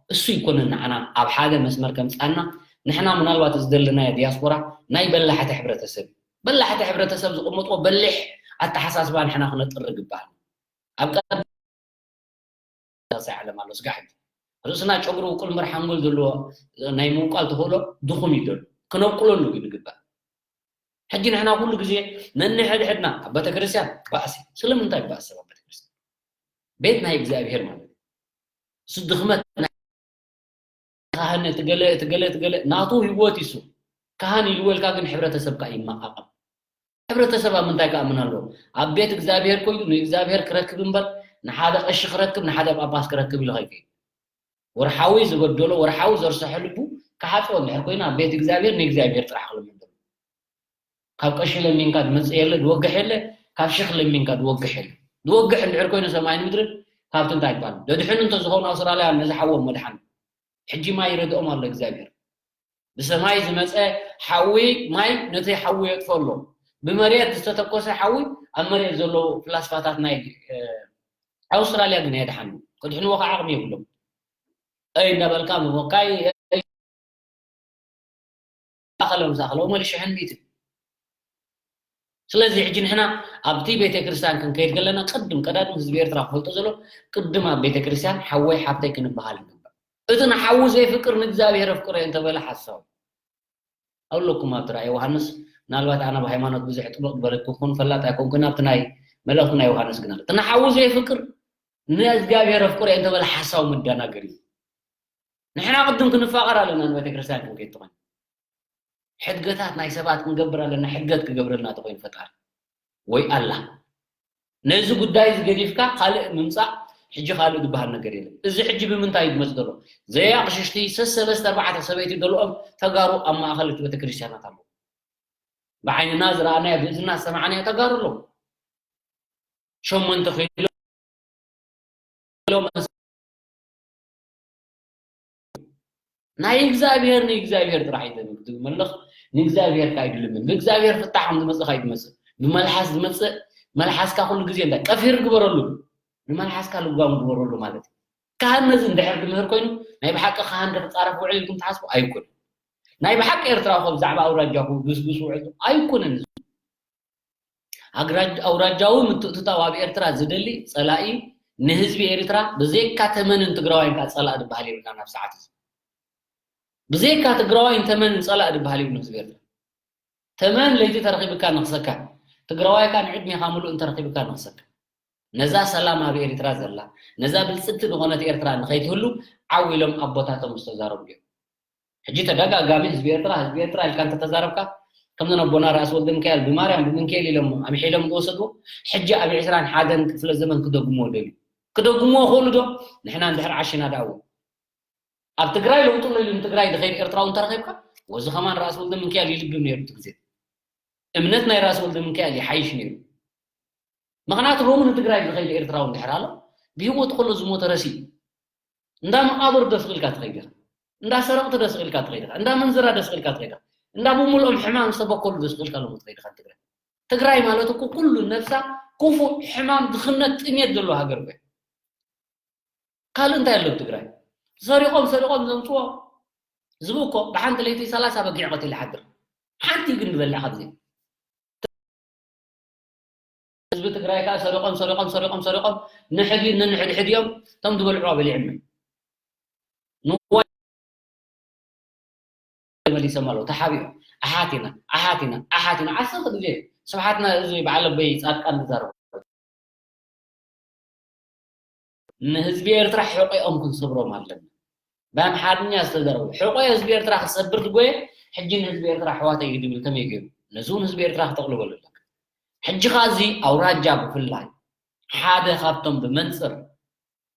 እሱ ይኮነን ንዓና ኣብ ሓደ መስመር ከምጽኣና። ንሕና ምናልባት እዚ ዘለናዮ ዲያስፖራ ናይ በላሕቲ ሕብረተሰብ እዩ። በላሕቲ ሕብረተሰብ ዝቕምጥዎ በሊሕ ኣተሓሳስባ ንሕና ክነጥሪ ይግባኣና። ኣብ ቀደም ሳይ ዓለም ኣሎ፣ ስጋዕ ሕጂ ርእስና ጨጉሪ ውቁል እምበር ሓንጎል ዘለዎ ናይ ምውቃል ተኽእሎ ድኹም እዩ ዘሎ። ክነብቁለሉ እዩ ዝግባእ። ሕጂ ንሕና ኩሉ ግዜ ነንሕድሕድና ኣብ ቤተክርስትያን ባእሲ። ስለምንታይ ባእሲ ኣብ ቤተክርስትያን? ቤት ናይ እግዚኣብሔር ማለት እዩ። እሱ ድኽመት ናይ ካህን፣ እቲ ገለ፣ እቲ ገለ፣ እቲ ገለ ናቱ ህይወት እዩ እሱ። ካህን ኢልዎ ኢልካ ግን ሕብረተሰብካ ይመቓቐል። ሕብረተሰብ ኣብ ምንታይ ክኣምን ኣለዎ? ኣብ ቤት እግዚኣብሔር ኮይኑ ንእግዚኣብሔር ክረክብ እምበር ንሓደ ቀሺ ክረክብ፣ ንሓደ ጳጳስ ክረክብ ኢሉ ከይከይድ። ወርሓዊ ዝበደሎ፣ ወርሓዊ ዘርሰሐ ልቡ ክሓጽቦ እንድሕር ኮይኑ ኣብ ቤት እግዚኣብሔር ንእግዚኣብሔር ጥራሕ ክልምን ኣለዎ። ካብ ቀሺ ለሚንካ ዝመጽእ የለ፣ ዝወግሕ የለ፣ ካብ ሽኽ ለሚንካ ዝወግሕ የለ። ዝወግሕ እንድሕር ኮይኑ ሰማይን ምድርን ካብቲ እንታይ ይባል? ደድሕኑ እንተዝኸውን ኣውስትራልያ ነዚ ሓዎም መድሓኑ። ሕጂ ማይ ይረድኦም ኣሎ እግዚኣብሔር። ብሰማይ ዝመጸ ሓዊ ማይ ነቲ ሓዊ የጥፍኦ ኣሎ። ብመሬት ዝተተኮሰ ሓዊ ኣብ መሬት ዘለዉ ፍላስፋታት ናይ፣ እ፣ ኣውስትራልያ ግን ኣየድሓኑ። ከድሕንዎ ከዓ ዓቕሚ የብሎም። ኣይ እንዳበልካ ምቦካይ፣ ኣይ ኣኸለ ምስ ኣኸለ፣ ወመሊ ሽሕን ሚእትን። ስለዚ ሕጂ ንሕና ኣብቲ ቤተክርስትያን ክንከይድ ከለና ቅድም ቀዳድም ህዝቢ ኤርትራ ክፈልጦ ዘሎ ቅድም ኣብ ቤተክርስትያን ሓወይ ሓፍተይ ክንበሃል ይግባእ። እቲ ንሓዉ ዘይፍቅር ንእግዚኣብሔር ኣፍቅሮ እየ እንተበለ ሓሳዊ ኣለኩም ኣብቲ ራእይ ዮሃንስ። ምናልባት ኣነ ብሃይማኖት ብዙሕ ጥብቕ ዝበለኩ ክኾን ፈላጥ ኣይኮንኩን ኣብቲ ናይ መልእኽቲ ናይ ዮሃንስ ግን ኣሎ እቲ ንሓዉ ዘይፍቅር ንእግዚኣብሔር ኣፍቅሮ እየ እንተበለ ሓሳዊ መደናገሪ እዩ። ንሕና ቅድም ክንፋቐር ኣለና ንቤተክርስትያን ክንከይድ ተኾይኑ ሕድገታት ናይ ሰባት ክንገብር ኣለና ሕድገት ክገብረልና ተኾይኑ ፈጣሪ ወይ ኣላ ነዚ ጉዳይ እዚ ገዲፍካ ካልእ ምምፃእ ሕጂ ካልእ ዝበሃል ነገር የለን እዚ ሕጂ ብምንታይ እዩ ዝመፅ ዘሎ ዘይ ኣቕሽሽቲ ሰሰለስተ ኣርባዕተ ሰበይቲ ደልኦም ተጋሩ ኣብ ማእኸል እቲ ቤተክርስትያናት ኣለዉ ብዓይንና ዝረኣናዮ ብእዝና ዝሰማዕናዮ ተጋሩ ኣለዉ ሸሞንተ ኪሎ ናይ እግዚኣብሔር ንእግዚኣብሔር ጥራሕ እዩ ዝመልኽ ንእግዚኣብሔር ካይድልምን ብእግዚኣብሔር ፍታሕ ከም ዝመፅእ ካይድመፅእ ብመልሓስ ዝመፅእ መልሓስካ ኩሉ ግዜ እንታይ ቀፊር ግበረሉ ንመልሓስካ ልጓም ግበረሉ ማለት እዩ ካህን ነዚ እንድሕር ክምህር ኮይኑ ናይ ብሓቂ ካህን ዶ ክፃረፍ ውዕል ኢልኩም ትሓስቡ ኣይኮን ናይ ብሓቂ ኤርትራ ኮ ብዛዕባ ኣውራጃኹ ብስብስ ውዕል ኣይኮነን ኣውራጃዊ ምትእትታው ኣብ ኤርትራ ዝደሊ ጸላኢ ንህዝቢ ኤርትራ ብዘይካ ተመንን ትግራዋይን ከዓ ጸላኢ ዝበሃል የብልናን ኣብ ሰዓት እዚ። ብዘይካ ትግራዋይን ተመንን ጸላኢ ዝበሃል የብሉን ህዝቢ ኤርትራ። ተመን ለይቲ ተረኺብካ ንኽሰካ፣ ትግራዋይ ከዓ ንዕድሜኻ ምሉእ እንተረኺብካ ንኽሰካ። ነዛ ሰላም ኣብ ኤርትራ ዘላ፣ ነዛ ብልጽግቲ ዝኾነት ኤርትራ ንኸይትህሉ ዓው ኢሎም ኣቦታቶም ዝተዛረቡ እዮም። ሕጂ ተደጋጋሚ ህዝቢ ኤርትራ ህዝቢ ኤርትራ ኢልካ እንተተዛረብካ ከምዘን ኣቦና ራእሲ ወልደ ሚካኤል ብማርያም ብምንካኤል ኢሎም ኣምሒሎም ዝወሰድዎ ሕጂ ኣብ ዕስራን ሓደን ክፍለ ዘመን ክደግምዎ ደልዩ ክደግምዎ ክእሉ ዶ ንሕና እንድሕር ዓሽና ደኣዎ ኣብ ትግራይ ለውጡ ለሉ ንትግራይ ዝኸይድ ኤርትራዊ እንተረኺብካ ወዚ ከማን ራእሲ ወልደ ሚካኤል ይልግም ነይሩ እቲ ግዜ እምነት ናይ ራእሲ ወልደ ሚካኤል ይሓይሽ ነይሩ ምኽንያቱ ሎሚ ንትግራይ ዝኸይድ ኤርትራዊ እንድሕር ኣሎ ብህይወቱ ከሎ ዝሞተ ረሲኡ እንዳ መቓብር ዶ ስቕ ኢልካ ትኸይድ ኢኻ? እንዳ ሰረቕቲ ዶ ስቕ ኢልካ ትኸይድ ኢኻ? እንዳ መንዝራ ዶ ስቕ ኢልካ ትኸይድ ኢኻ? እንዳ ብምልኦም ሕማም ዝተበከሉ ዶ ስቕ ኢልካ ሎሚ ትኸይድ ኢኻ ትግራይ? ትግራይ ማለት እኮ ኩሉ ነብሳ ክፉእ ሕማም ድኽነት ጥሜት ዘለዎ ሃገር እኮ እያ። ካልእ እንታይ ኣሎ ኣብ ትግራይ? ሰሪቖም ሰሪቖም ዘምፅዎ ዝብእ እኮ ብሓንቲ ለይቲ ሰላሳ በጊዕ ቀቲሉ ይሓድር። ሓንቲ ግን ዝበልዕ ካብዚ ህዝቢ ትግራይ ከዓ ሰሪቖም ሰሪቖም ሰሪቖም ሰሪቖም ንሕድ ንንሕድሕድ እዮም እቶም ዝበልዕዋ በሊዕም ንዋይ መሊሶም ኣለዉ ተሓቢኦም ኣሓት ኢና ኣሓት ኢና ኣሓት ኢና ዓሰርተ ግዜ ስብሓትና እዚ በዓል ኣቦይ ፃድቃን ዝዛረቡ ንህዝቢ ኤርትራ ሕቆኦም ክንሰብሮም ኣለና ብኣምሓርኛ ዝተዘረቡ ሕቆ ህዝቢ ኤርትራ ክሰብር ዝጎየ ሕጂ ንህዝቢ ኤርትራ ኣሕዋተይ እዩ ዝብል ከመይ ገይሩ ነዚ እውን ህዝቢ ኤርትራ ክተቕልበሉ ኣለካ ሕጂ ኸዓ እዚ ኣውራጃ ብፍላይ ሓደ ካብቶም ብመንፅር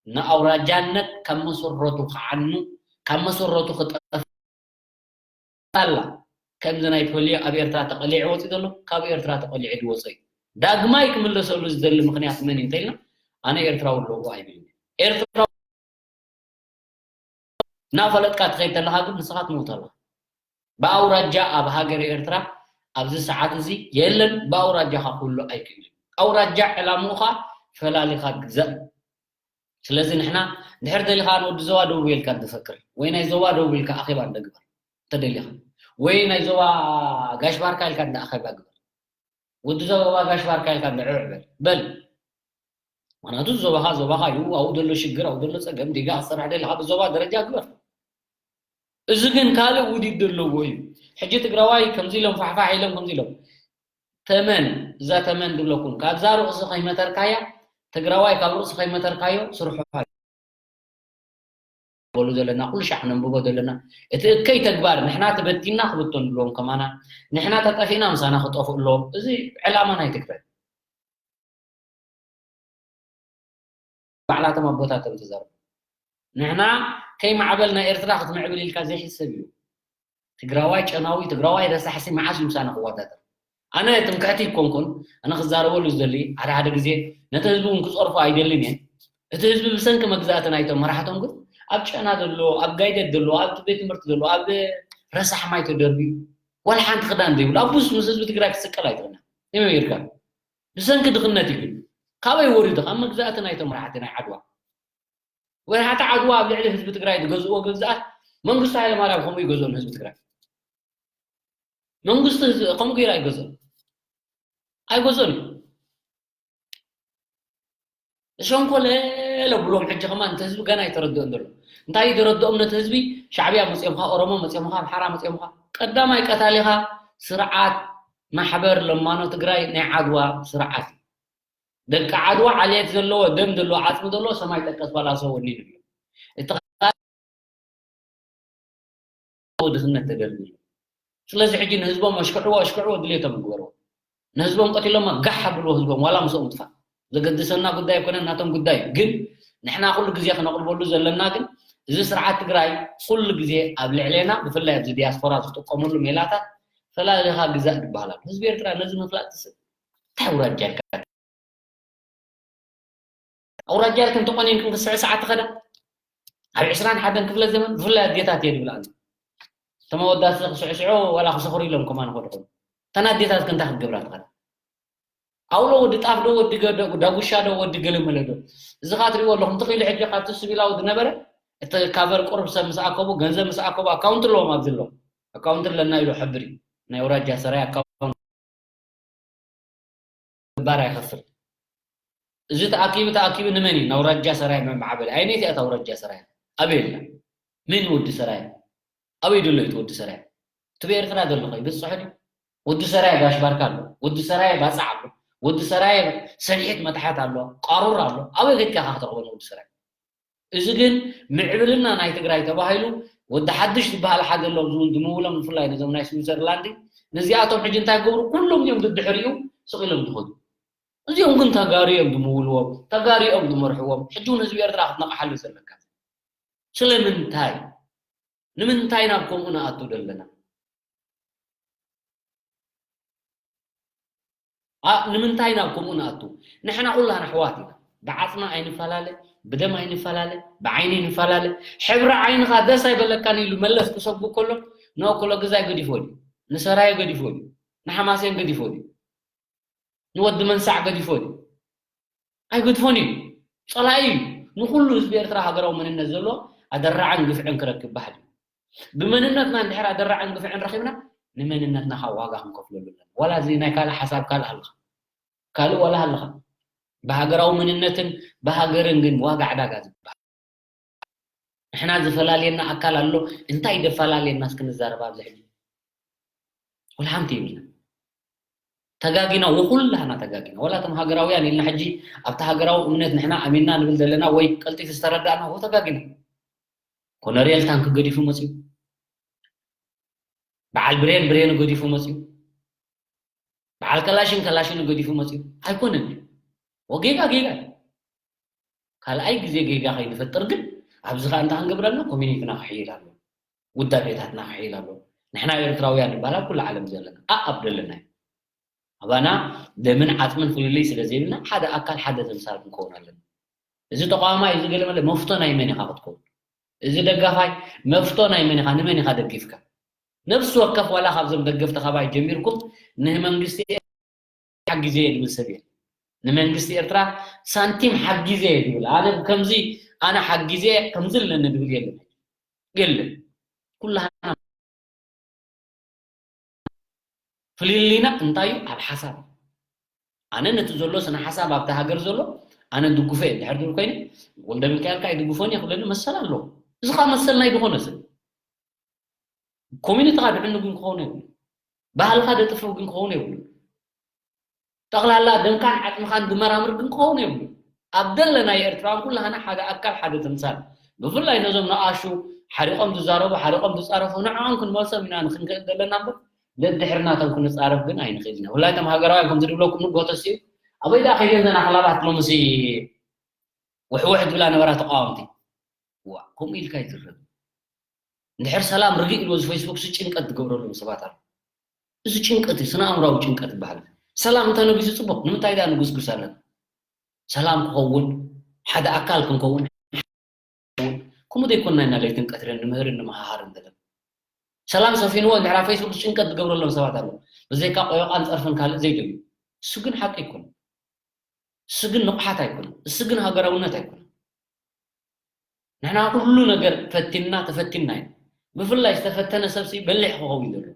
ንኣውራጃነት ካብ መሰረቱ ክዓኑ ካብ መሰረቱ ክጠፍ ኣላ ከምዚ ናይ ፖሊዮ ኣብ ኤርትራ ተቐሊዑ ወፂኡ ዘሎ ካብ ኤርትራ ተቐሊዑ ዝወፀ እዩ ዳግማይ ክምለሰሉ ዝደሊ ምኽንያት መን እዩ እንተኢልና ኣነ ኤርትራዊ ኣለዎ ኣይብልን ኤርትራ እናፈለጥካ ትኸይድ ተለኻ ግን ንስኻ ትመውት ኣለኻ ብኣውራጃ ኣብ ሃገር ኤርትራ ኣብዚ ሰዓት እዚ የለን ብኣውራጃኻ ክህሉ ኣይክእልን ኣውራጃ ዕላምኡ ኸዓ ፈላሊኻ ግዛእ ስለዚ ንሕና ድሕር ደሊኻ ንወዲ ዞባ ደቡብ ኢልካ እንተፈክር ወይ ናይ ዞባ ደቡብ ኢልካ ኣኼባ እንደግበር እንተደሊኻ ወይ ናይ ዞባ ጋሽ ባርካ ኢልካ እንደ ኣኼባ ግበር ወዲ ዞባ ጋሽ ባርካ ኢልካ እንደ ዕዕ በል በል ምክንያቱ ዞባኻ ዞባኻ እዩ ኣብኡ ዘሎ ሽግር ኣብኡ ዘሎ ፀገም ዲጋ ክፀራሕ ደሊኻ ብዞባ ደረጃ ግበር እዚ ግን ካልእ ውዲድ ዘለዎ እዩ ሕጂ ትግራዋይ ከምዚ ኢሎም ፋሕፋሕ ኢሎም ከምዚ ኢሎም ተመን እዛ ተመን ዝብለኩም ካብዛ ርእሲ ከይመተርካያ ትግራዋይ ካብ ርእሲ ከይመተርካዮ ስርሑ በሉ ዘለና ኩሉ ሻዕ ነንብቦ ዘለና እቲ እከይ ተግባር ንሕና ተበቲና ክብተኑ ኣለዎም ከማና ንሕና ተጠፊእና ምሳና ክጠፍኡ ኣለዎም እዚ ዕላማ ናይ ትግራይ ባዕላቶም ኣቦታቶም ተዛረቡ ንሕና ከይማዕበልና ኤርትራ ክትምዕብል ኢልካ ዘይሕሰብ እዩ ትግራዋይ ጨናዊ ትግራዋይ ረሳሕሲ መዓስ እዩ ምሳና ክወዳደር ኣነ ትምክሕቲ ይኮንኩን ኣነ ክዛረበሉ ዝደሊ ሓደ ሓደ ግዜ ነቲ ህዝቢ እውን ክፀርፎ ኣይደልን እየ እቲ ህዝቢ ብሰንኪ መግዛእቲ ናይቶም መራሕቶም ግን ኣብ ጨና ዘሎ ኣብ ጋይደድ ዘሎ ኣብ ቤት ትምህርቲ ዘሎ ኣብ ረሳሕ ማይ ተደርብዩ ዋላ ሓንቲ ክዳን ዘይብሉ ኣብ ቡስ ምስ ህዝቢ ትግራይ ክስቀል ኣይትኽእልና ይመይርካ ብሰንኪ ድኽነት እዩ ግን ካበይ ወሪዱ ካብ መግዛእቲ ናይቶም መራሕቲ ናይ ዓድዋ ወርሓቲ ዓድዋ ኣብ ልዕሊ ህዝቢ ትግራይ ዝገዝእዎ ግዝኣት መንግስቱ ሃይለማርያም ከምኡ ይገዝኦ ንህዝቢ ትግራይ መንግስቱ ከምኡ ገይሩ ኣይገዝኦ ኣይገዝኦን እዩ። ሸንኮለለ ብሎም። ሕጂ ከማን እቲ ህዝቢ ገና ኣይተረድኦን ዘሎ። እንታይ እዩ ዘረድኦም ነቲ ህዝቢ? ሻዕብያ መፅኦምኻ፣ ኦሮሞ መፅኦምኻ፣ ኣምሓራ መፅኦምኻ። ቀዳማይ ቀታሊኻ ስርዓት ማሕበር ለማኖ ትግራይ ናይ ዓድዋ ስርዓት እዩ። ደቂ ዓድዋ ዓሌት ዘለዎ፣ ደም ዘለዎ፣ ዓፅሚ ዘለዎ ሰማይ ጠቀስ ባላሶ ወኒኑ እዩ። እቲ ድኽነት ተደርቢዩ። ስለዚ ሕጂ ንህዝቦም ኣሽክዕዎ ኣሽክዕዎ ድሌቶም ይግበርዎ። ንህዝቦም ቀቲሎማ ጋሕ ኣብልዎ ህዝቦም ዋላ ምስኦም ምጥፋእ ዘገድሰና ጉዳይ ኣይኮነን፣ ናቶም ጉዳይ እዩ። ግን ንሕና ኩሉ ግዜ ክነቕርበሉ ዘለና ግን እዚ ስርዓት ትግራይ ኩሉ ግዜ ኣብ ልዕሌና ብፍላይ ኣብዚ ዲያስፖራ ዝጥቀመሉ ሜላታት ፈላሊኻ ግዛእ ዝበሃል ኣሎ። ህዝቢ ኤርትራ ነዚ ምፍላጥ ዝስእ እንታይ ውራጃ ኢልካ ኣውራጃ ኢልክን ተቆኒንክን ክስዕ ሰዓት ትኸዳ ኣብ ዕስራን ሓደን ክፍለ ዘመን ብፍላይ ኣዴታት እየ ዝብል ኣነ። እቶም ኣወዳት ክስዕስዑ ዋላ ክሰኽሩ ኢሎም ከማን ይኸዱ። እተን ኣዴታት ክንታ ክትገብራ ትኸዳ ኣውሎ ወዲ ጣፍ ዶ ወዲ ገ- ዳጉሻ ዶ ወዲ ገለመለ ዶ እዚ ካ ትሪእዎ ኣለኹም ትኽኢሉ ሕጂ ካብቲ ስቢላዊ ዝነበረ እቲ ካቨር ቁርብ ሰብ ምስ ኣከቡ ገንዘብ ምስ ኣከቡ ኣካውንት ኣለዎም ኣብዚ ኣለዉ ኣካውንት ኣለና ኢሉ ሕብሪ ናይ ኣውራጃ ሰራይ ኣካውንት ገባር ኣይኸፍል። እዚ ተኣኪቡ ተኣኪቡ ንመን እዩ ናውራጃ ሰራይ መማዕበሊ? ኣይነይቲ እያ ታውራጃ ሰራይ? ኣበይ ኣላ? መን ወዲ ሰራይ? ኣበይ ደሎ እዩ ወዲ ሰራይ? እቲ ብኤርትራ ዘሎ ኸ ይብጽሖ ድዩ? ወዲ ሰራይ ጋሽ ባርካ ኣሎ፣ ወዲ ሰራይ ባጻዕ ኣሎ፣ ወዲ ሰራይ ሰንሒት መታሓት ኣሎ፣ ቃሩር ኣሎ። ኣበይ ገድካ ኢኻ ክትረኽቦ ንወዲ ሰራይ? እዚ ግን ምዕብልና ናይ ትግራይ ተባሂሉ ወዲ ሓድሽ ዝበሃል ሓደ ኣሎ ኣብዚ እውን ዝምውሎም ብፍላይ ነዞም ናይ ስዊዘርላንድ ነዚኣቶም ሕጂ እንታይ ገብሩ ኩሎም እዮም ድድሕሪኡ ስቕ ኢሎም ዝኸዱ እዚኦም ግን ተጋሩ እዮም ዝምውልዎም ተጋሩ እዮም ዝመርሕዎም ሕጂ እውን ህዝቢ ኤርትራ ክትነቕሓሉ ዘለካ ስለምንታይ ንምንታይ ናብ ከምኡ ንኣቱ ዘለና ኣ- ንምንታይ ናብ ከምኡ ንኣቱ ንሕና ኩላና ኣሕዋት ኢና ብዓፅሚ ኣይንፈላለ ብደም ኣይንፈላለ ብዓይኒ ንፈላለ ሕብሪ ዓይንኻ ደስ ኣይበለካን ኢሉ መለስ ክሰጉ ከሎ ንኦኮሎ ገዛይ ገዲፎ ድዩ ንሰራየ ገዲፎ ድዩ ንሓማሴን ገዲፎ ድዩ ንወዲ መንሳዕ ገዲፎ ድዩ ኣይገድፎን እዩ ፀላኢ እዩ ንኩሉ ህዝቢ ኤርትራ ሃገራዊ መንነት ዘሎ ኣደራዕን ግፍዕን ክረክብ ባህል እዩ ብመንነትና እንድሕር ኣደራዕን ግፍዕን ረኺብና ንመንነትና ካብ ዋጋ ክንከፍለሉ ኣለና ዋላ እዚ ናይ ካልእ ሓሳብ ካልእ ኣለኻ ካልእ ዋላ ኣለኻ ብሃገራዊ መንነትን ብሃገርን ግን ዋጋ ዕዳጋ ዝበሃል ንሕና ዝፈላልየና ኣካል ኣሎ እንታይ ደፈላለየና እስኪ ንዛረብ ኣብዚ ሕጂ ወላ ሓንቲ ይብልና ተጋጊና ወኩላህና ተጋጊና ወላ እቶም ሃገራውያን ኢልና ሕጂ ኣብቲ ሃገራዊ እምነት ንሕና ኣሚንና ንብል ዘለና ወይ ቀልጢፉ ዝተረዳእና ወ ተጋጊና ኮነሬል ታንክ ገዲፉ መፅዩ በዓል ብሬን ብሬኑ ገዲፉ መፅዩ በዓል ከላሽን ከላሽኑ ገዲፉ መፅዩ ኣይኮነን ወጌጋ ጌጋ ካልኣይ ግዜ ጌጋ ከይንፈጥር ግን ኣብዚ ከዓ እንታይ ክንገብር ኣለና ኮሚኒቲና ክሕይል ኣሎ ውዳቤታትና ክሕይል ኣሎ ንሕና ኤርትራውያን ይባላል ኩሉ ዓለም ዘለና ኣኣብ ዘለና ኣባና ደምን ዓፅምን ፍልልይ ስለ ዘይብልና ሓደ ኣካል ሓደ ተምሳል ክንከውን ኣለና እዚ ተቋማይ እዚ ገለመለ መፍቶ ናይ መን ኢካ ክትከውን እዚ ደጋፋይ መፍቶ ናይ መን ኢካ ንመን ኢካ ደጊፍካ ነብሲ ወከፍ ዋላ ካብዞም ደገፍቲ ካባይ ጀሚርኩም ንመንግስቲ ሓጊዘ እየ ዝብል ሰብ የለን። ንመንግስቲ ኤርትራ ሳንቲም ሓጊዘ እየ ዝብል ኣነ ከምዚ ኣነ ሓጊዘ እየ ከምዚ ኣለኒ ዝብል የለን የለን። ኩላህና ፍልልይና እንታይ እዩ ኣብ ሓሳብ ኣነ ነቲ ዘሎ ስነ ሓሳብ ኣብቲ ሃገር ዘሎ ኣነ ድጉፈ እየ ድሕር ዝብል ኮይነ ወልደ ሚካኤል ከዓ ይድግፎን እየ ክብለኒ መሰል ኣለዎ እዚ ከዓ መሰል ናይ ዝኾነ ሰብ ኮሚኒቲኻ ድዕኑ ግን ክኸውን የብሉ ባህልኻ ደጥፍእ ግን ክኸውን የብሉ ጠቕላላ ደምካን ዓጥምኻን ዝመራምር ግን ክኸውን የብሉ ኣብ ደለናይ ኤርትራን ኩላህና ሓደ ኣካል ሓደ ተምሳል ብፍላይ ነዞም ንኣሹ ሓሪቖም ዝዛረቡ ሓሪቖም ዝፃረፉ ንዕኦም ክንመልሶም ኢና ንክንክእል ዘለና እምበር ደድሕርናቶም ክንፃረፍ ግን ኣይንኽእል ኢና ብፍላይ ቶም ሃገራውያን ከምዚ ድብለኩም ንጎተሲ ኣበይ ዳ ከይደን ዘና ክላባት ሎምሲ ውሕውሕ ዝብላ ነበራ ተቃወምቲ ዋ ከምኡ ኢልካ ይዝረብ እንድሕር ሰላም ርግእ ኢልዎ እዚ ፌስቡክ ሲ ጭንቀት ዝገብረሎም ሰባት ኣሎ እዚ ጭንቀት እዩ ስነ ኣእምራዊ ጭንቀት ይበሃል ሰላም እንተነጊሱ ፅቡቅ ንምንታይ ዳ ንጉስጉስ ኣለና ሰላም ክኸውን ሓደ ኣካል ክንከውን ከምኡ ዘይኮንና ኢና ለይትን ቀትርን ንምህርን ንምሃሃርን ዘለና ሰላም ሰፊንዎ እንድሕራ ፌስቡክ ጭንቀት ዝገብረሎም ሰባት ኣለዉ ብዘይካ ቆዮቃን ፀርፍን ካልእ ዘይደልዩ እሱ ግን ሓቂ ኣይኮነ እሱ ግን ንቕሓት ኣይኮነ እሱ ግን ሃገራውነት ኣይኮነ ንሕና ኩሉ ነገር ፈቲንና ተፈቲንና ኢና ብፍላይ ዝተፈተነ ሰብሲ በሊሕ ክኸውን ዘለዎ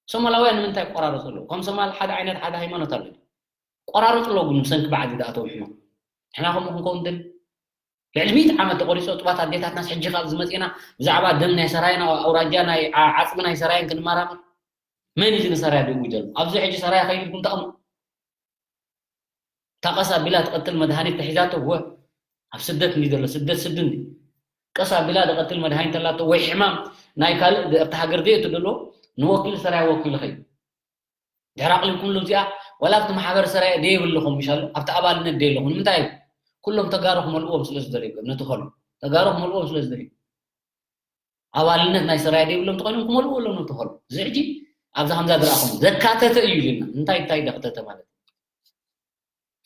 ሶማላውያን ንምንታይ ቆራረፁ ኣለዉ ከም ሶማል ሓደ ዓይነት ሓደ ሃይማኖት ኣሎ ቆራረፁ ኣለዎ። ግን ብሰንኪ በዓል ዝኣተው ሕማም ንሕና ከምኡ ክንከውን ደል ልዕሊ ሚእቲ ዓመት ተቆሪፁ። ጡባት ኣዴታትናስ ሕጂ ካብ ዝመፅና ብዛዕባ ደም ናይ ሰራየን ኣውራጃ ናይ ዓ- ዓፅሚ ናይ ሰራየን ክንመራመር? መን እዩ ንሰራያ ደው ይደል ኣብዚ ሕጂ ሰራያ ከይድኩም ተቕሙ? እታ ቀስ ኣቢላ ትቐትል መድሃኒት ተሒዛቶ ወ ኣብ ስደት እንዲ ዘሎ ስደት ስዲ እንዲ ቀስ ኣቢላ ትቐትል መድሃኒት ተላቶ ወይ ሕማም ናይ ካልእ ኣብቲ ሃገር ደየቱ ደሎ ንወኪል ሰራያ ወኪሉ ኸይ ድሕር ኣቕሊብኩም ሎም እዚኣ ዋላ ኣብቲ ማሕበር ሰራያ ደየብልኹም ምሻሉ ኣብቲ ኣባልነት ደየለኹም ንምንታይ ኩሎም ተጋሩ ክመልእዎም ስለ ዝደለዩ ነቲ ኸሉ ተጋሩ ክመልእዎም ስለ ዝደለዩ ኣባልነት ናይ ሰራያ ደይብሎም ተኾይኖም ክመልእዎ ኣለዎም ነቲ ኸሉ እዚ ሕጂ ኣብዛ ከምዛ ዝረኣኹም ዘካተተ እዩ ኢሉና እንታይ እንታይ ዘካተተ ማለት እዩ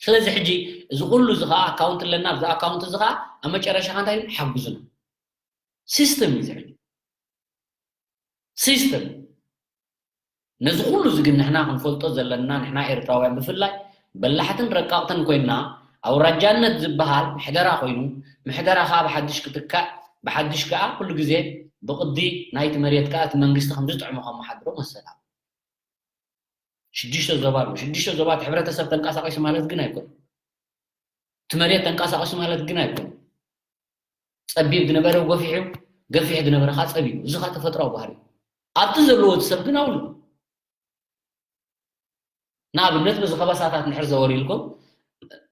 ስለዚ ሕጂ እዚ ኩሉ እዚ ከዓ ኣካውንት ኣለና ኣብዚ ኣካውንት እዚ ከዓ ኣብ መጨረሻ ከዓ እንታይ ሓግዙና ሲስተም እዩ እዚ ሕጂ ሲስተም ነዚ ኩሉ እዚ ግን ንሕና ክንፈልጦ ዘለና ንሕና ኤርትራውያን ብፍላይ በላሕትን ረቃቕትን ኮይና ኣውራጃነት ዝበሃል ምሕደራ ኮይኑ ምሕደራ ከዓ ብሓድሽ ክትካእ ብሓድሽ ከዓ ኩሉ ግዜ ብቕዲ ናይቲ መሬት ከዓ እቲ መንግስቲ ከም ዝጥዕሞ ከመሓድሮ መሰል ሽዱሽተ ዞባ ኣሎ። ሽዱሽተ ዞባ እቲ ሕብረተሰብ ተንቀሳቒሱ ማለት ግን ኣይኮነ። እቲ መሬት ተንቀሳቒሱ ማለት ግን ኣይኮነ። ጸቢብ ዝነበረ ገፊሑ፣ ገፊሕ ዝነበረ ከዓ ጸቢቡ። እዚ ከዓ ተፈጥራዊ ባህሪ እዩ። ኣብቲ ዘለዎ እቲ ሰብ ግን ኣብሉ። ንኣብነት በዚ ከበሳታት እንድሕር ዘወር ኢልኩም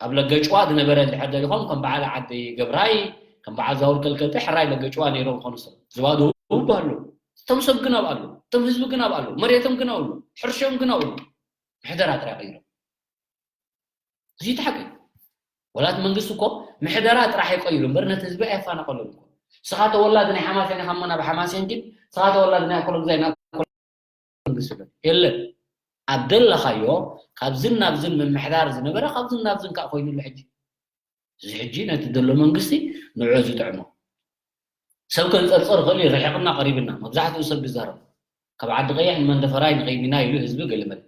ኣብ ለገጭዋ ዝነበረ እንድሕር ደሊኹም ከም በዓል ዓዲ ገብራይ ከም በዓል ዛውር ከልከልቲ ሕራይ ለገጭዋ ነይሮም ኾኑ ሰብ ዝባዶ ይባህሉ እቶም ሰብ ግን ኣብ ኣሎ እቶም ህዝቢ ግን ኣብ ኣሎ መሬቶም ግን ኣብ ኣሎ ሕርሾም ግን ኣብ ኣሎ ምሕደራ ጥራይ ቀይሮም እዚ ተሓቂ ወላት መንግስቲ እኮ ምሕደራ ጥራሕ ይቀይሩ እምበር ነቲ ህዝቢ ኣየፋናቀሉን እኮ ስኻ ተወላድ ናይ ሓማሴን ኢኻ እሞ ናብ ሓማሴን ኪድ ስኻ ተወላድ ናይ ኣኮሎግዛይ ናብ መንግስቲ ዶ የለን ኣብ ደለኻዮ ካብዝን ናብዝን ምምሕዳር ዝነበረ ካብዝን ናብዝን ከዓ ኮይኑሉ ሕጂ እዚ ሕጂ ነቲ ዘሎ መንግስቲ ንዑ ዝጥዕሞ ሰብ ከንፀርፀር ይኽእል እዩ ርሒቕና ቀሪብና መብዛሕትኡ ሰብ ዝዛረብ ካብ ዓዲ ቀይሕ ንመንደፈራይ ንኸይድና ኢሉ ህዝቢ ገልመል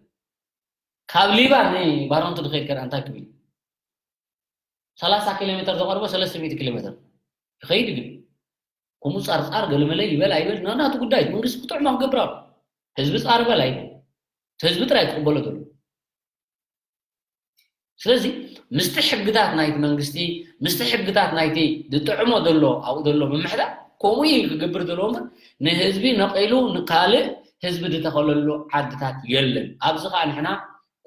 ካብ ሊባን ንባሮንቱ ድኸይድ ከን እንታይ ክብል ሰላሳ ኪሎ ሜትር ዘቐርቦ ሰለስተ ሚእቲ ኪሎ ሜትር ይኸይድ ግን ከምኡ ጻርጻር ገለመለ ይበል ኣይበል ናናቱ ጉዳይ መንግስቲ ክጥዕሞ ክገብር ኣሎ ህዝቢ ጻር በል ኣይበል ህዝቢ ጥራይ ክቕበሎ ዘሎ ስለዚ ምስቲ ሕግታት ናይቲ መንግስቲ ምስቲ ሕግታት ናይቲ ዝጥዕሞ ዘሎ ኣብኡ ዘሎ ምምሕዳር ከምኡ እዩ ክገብር ዘለዎ እምበር ንህዝቢ ነቒሉ ንካልእ ህዝቢ ዝተኸለሉ ዓድታት የለን ኣብዚ ከዓ ንሕና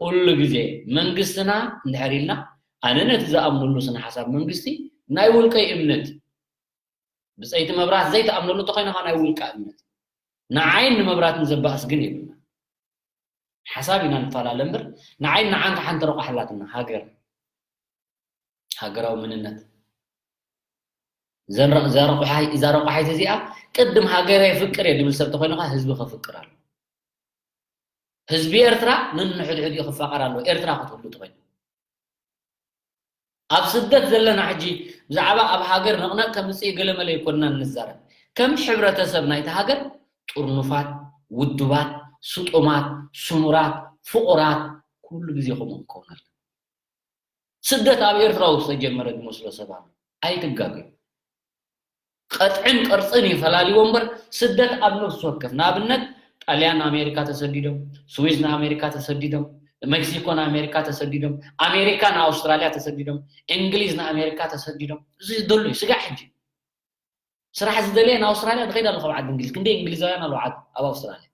ኩሉ ግዜ መንግስትና እንድሕር ኢልና ኣነ ነቲ ዝኣምነሉ ስነ ሓሳብ መንግስቲ ናይ ውልቀይ እምነት ብፀይቲ መብራት ዘይትኣምነሉ እንተኮይንካ ናይ ውልቃ እምነት ንዓይን ንመብራትን ዘባእስ ግን የብልና ሓሳብ ኢና ንፈላለ እምበር ንዓይን ንዓንተ ሓንቲ ረቋሕ ኣላትና ሃገር ሃገራዊ መንነት እዛ ረቋሒት እዚኣ ቅድም ሃገር የፍቅር እየ ዝብል ሰብ ተኮይንካ ህዝቢ ከፍቅር ኣሎ ህዝቢ ኤርትራ ነንሕድሕድ እዩ ክፋቀር ኣለዎ ኤርትራ ክትህሉ ትኮይኑ ኣብ ስደት ዘለና ሕጂ ብዛዕባ ኣብ ሃገር ነቕነቕ ከምፅእ ገለመለ ይኮንና ንዛረብ ከም ሕብረተሰብ ናይቲ ሃገር ጥርኑፋት ውዱባት ስጡማት ስሙራት ፍቑራት ኩሉ ግዜ ከምኡ ክኸውን ኣለና ስደት ኣብ ኤርትራ ዝተጀመረ ዝመስሎ ሰብ ኣሎ ኣይትጋገዩ ቀጥዕን ቅርፅን እዩ ፈላልዎ እምበር ስደት ኣብ ነፍሲ ወከፍ ንኣብነት ጣልያን ንኣሜሪካ ተሰዲዶም ስዊዝ ንኣሜሪካ ተሰዲዶም ሜክሲኮ ንኣሜሪካ ተሰዲዶም ኣሜሪካ ንኣውስትራልያ ተሰዲዶም እንግሊዝ ንኣሜሪካ ተሰዲዶም እዚ ደሎ እዩ ስጋዕ ሕጂ ስራሕ ዝደለየ ንኣውስትራልያ ዝኸይድ ኣሎ ካብ ዓዲ እንግሊዝ ክንደይ እንግሊዛውያን ኣለዉ ኣብ ኣውስትራልያ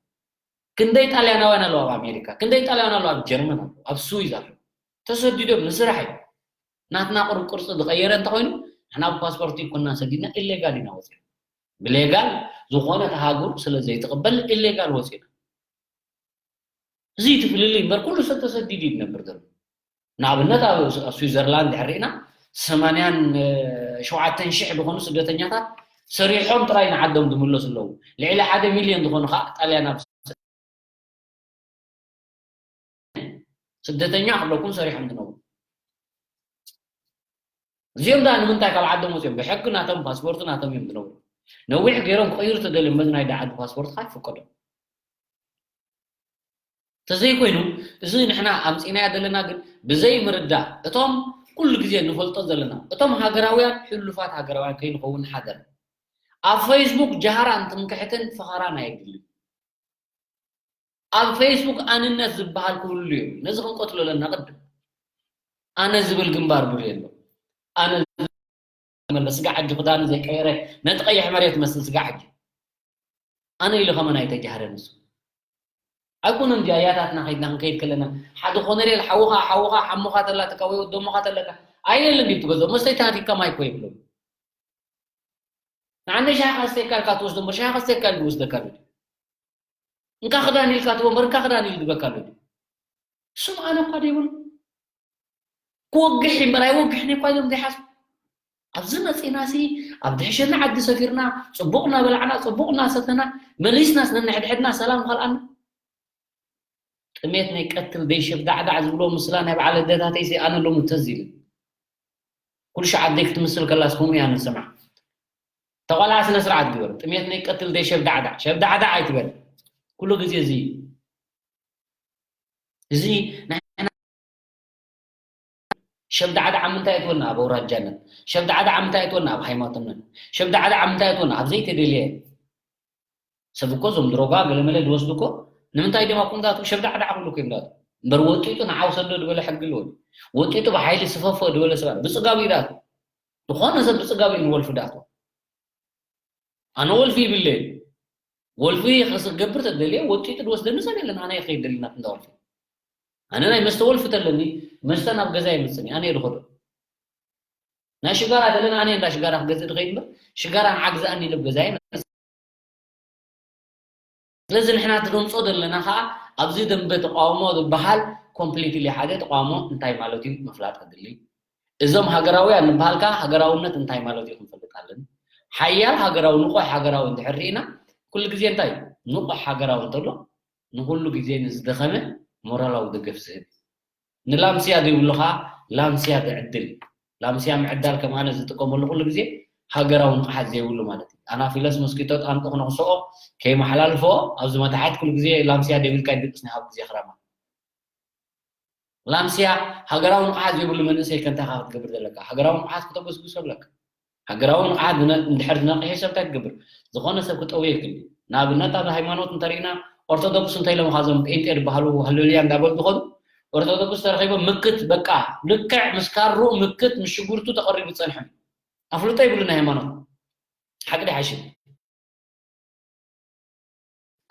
ክንደይ ጣልያናውያን ኣለዉ ኣብ ኣሜሪካ ክንደይ ጣልያን ኣለዉ ኣብ ጀርመን ኣለዉ ኣብ ስዊዝ ኣለዉ ተሰዲዶም ንስራሕ እዩ ናትና ቅርብ ቅርፂ ዝቀየረ እንተኮይኑ ንሕና ብፓስፖርት ይኮና ሰዲድና ኢሌጋል ኢና ወፂና ብሌጋል ዝኾነ ተሃገሩ ስለ ዘይትቕበል ኢሌጋል ወፂና እዚ ትፍልልይ እምበር ኩሉ ሰብ ተሰዲዱ እዩ ዝነብር ዘሎ ንኣብነት ኣብ ስዊዘርላንድ ድሕር ርኢና ሰማንያን ሸውዓተን ሽሕ ዝኾኑ ስደተኛታት ሰሪሖም ጥራይ ንዓዶም ዝምለሱ ኣለዉ ልዕሊ ሓደ ሚልዮን ዝኾኑ ከዓ ጣልያን ኣብ ስደተኛ ክብለኩም ሰሪሖም ዝነብሩ እዚኦም ዳ ንምንታይ ካብ ዓዶም ወፂኦም ብሕጊ ናቶም ፓስፖርት ናቶም እዮም ዝነብሩ ነዊሕ ገይሮም ክቅይሩ ተደልዮም በዚ ናይ ዳዓዲ ፓስፖርት ከዓ ይፍቀዶም ተዘይኮይኑ እዚ ንሕና ኣምፂናያ ዘለና ግን ብዘይ ምርዳእ እቶም ኩሉ ግዜ ንፈልጦ ዘለና እቶም ሃገራውያን ሕሉፋት ሃገራውያን ከይንኸውን ሓደር ኣብ ፌስቡክ ጃህራን ትምክሕትን ፈኸራን ኣየድልን ኣብ ፌስቡክ ኣንነት ዝበሃል ክህሉ እዩ ነዚ ክንቀትሎ ኣለና ቅድም ኣነ ዝብል ግንባር ብር የሎ። ኣነ መለ ስጋ ዓዲ ክዳኑ ዘይቀየረ ነቲ ቀይሕ መሬት መስል ስጋ ዓዲ ኣነ ኢሉ ከመን ኣይተጃህረን እሱ። ኣይኮነን ድዩ ኣያታትና ከይድና ክንከይድ ከለና ሓደ ኮነሬል ሓውኻ ሓውኻ ሓሞኻ ተላትካ ወይ ወደሞኻ ተለካ ኣየለን ድዩ ትገዝኦ መስተይታ ሃቲካ ማይ እኮ የብሎም። ንዓንደ ሻሂ ካስተካ ኢልካ ትወስዶ እምበር ሻሂ ካስተካ ኢሉ ዝወስደካ ኣሎ ድዩ? እንካ ክዳን ኢልካ ትቦ እምበር እንካ ክዳን ኢሉ ዝበካ ኣሎ ድዩ? ስም ኣነ እኳ ደይብሉ ክወግሕ እምበር ኣይወግሕን እኳ ኢሎም ዘይሓስቡ ኣብዚ መፂና ሲ ኣብ ድሕሸኒ ዓዲ ሰፊርና ፅቡቅ እናበላዕና ፅቡቅ እናሰተና መሊስናስ ነንሕድሕድና ሰላም ኸልኣና ጥሜት ናይ ቀትል ደይ ሸብዳዕዳዕ ዝብሎ ምስላ ናይ በዓል ኣደታተይ ሲ ኣነ ሎሚ ተዝ ኢሉ ኩሉ ሻዕ ኣደይ ክትምስል ከላስ ከምኡ እያ ንስምዓ ተቆልዓ ስነ ስርዓት ግበር ጥሜት ናይ ቀትል ደይ ሸብዳዕዳዕ ሸብዳዕዳዕ ኣይትበል ኩሉ ግዜ እዚ እዩ እዚ ንሕና ሸብዳዕዳዕ ምንታይ እትወና ኣብ ኣውራጃነት ሸብዳዕዳዕ ምንታይ እትወና ኣብ ሃይማኖትነት ሸብዳዕዳዕ ምንታይ እትወና ኣብ ዘይተደልየ ሰብ እኮ እዞም ድሮጋ ገለመለ ዝወስዱ እኮ ንምንታይ ድማ ቁምታት ሸብዳዕዳዕ ክብሉ እኮ ይብላሉ እምበር ወጢጡ ንዓው ሰዶ ዝበለ ሕጊ ኣለዎ ወጢጡ ብሓይሊ ስፈፎ ዝበለ ሰብ ብፅጋብ እዩ ዳት ዝኾነ ሰብ ብፅጋብ እዩ ንወልፊ ዳት ኣነ ወልፊ ይብለይ ወልፊ ክገብር ተደልየ ወጢጡ ዝወስደኒ ሰብ የለን ኣነ ይኸይድ ደሊ ናት እንዳ ወልፊ ኣነ ናይ መስተ ወልፊ ተለኒ መስተ ናብ ገዛ ይመፅኒ ኣነ የድኸዶ ናይ ሽጋራ ተለኒ ኣነ እንዳ ሽጋራ ክገዝእ ድኸይድ እምበር ሽጋራ ንዓግዛእኒ ልብ ገዛ ስለዚ ንሕና ትደምፆ ዘለና ከዓ ኣብዚ ደንበ ተቃውሞ ዝበሃል ኮምፕሊትሊ ሓደ ተቃውሞ እንታይ ማለት እዩ ምፍላጥ ኣድሊ እዞም ሃገራውያን ንበሃል ከዓ ሃገራውነት እንታይ ማለት እዩ ክንፈልጥ ኣለና ሓያል ሃገራዊ ንቑሕ ሃገራዊ እንድሕር ርኢና ኩሉ ግዜ እንታይ እዩ ንቑሕ ሃገራዊ እንተሎ ንኩሉ ግዜ ንዝደኸመ ሞራላዊ ደገፍ ዝህብ ንላምስያ ዘይብሉ ከዓ ላምስያ ትዕድል ላምስያ ምዕዳል ከም ኣነ ዝጥቀመሉ ኩሉ ግዜ ሃገራዊ ንቕሓት ዘይብሉ ማለት እዩ ኣናፊለስ ሞስኪቶ ጣንጡ ክነኽስኦ ከይመሓላልፎ ኣብዚ መታሕት ኩሉ ግዜ ላምስያ ደይብልካ ይድቅስ ናይ ሃብ ግዜ ክራማ ላምስያ ሃገራዊ ንቕሓት ዘይብሉ መንእሰይ ከንታኻ ክትገብር ዘለካ ሃገራዊ ንቕሓት ክተጎስጉሶ ኣለካ ሃገራዊ ንቕሓት እንድሕር ዝነቕሐ ሰብ እንታይ ክገብር ዝኾነ ሰብ ክጠውየ ይክእል ንኣብነት ኣብ ሃይማኖት እንተሪእና ኦርቶዶክስ እንታይ ኢሎም ኻዞም ጴንጤ ዝበሃሉ ሃሌሉያ እንዳበሉ ዝኸዱ ኦርቶዶክስ ተረኺቦም ምክት በቃ ልክዕ ምስ ካሩ ምክት ምስ ሽጉርቱ ተቐሪቡ ዝፀንሐ ኣፍልጦ ይብሉ ናይ ሃይማኖት ሓቂ ሓሽም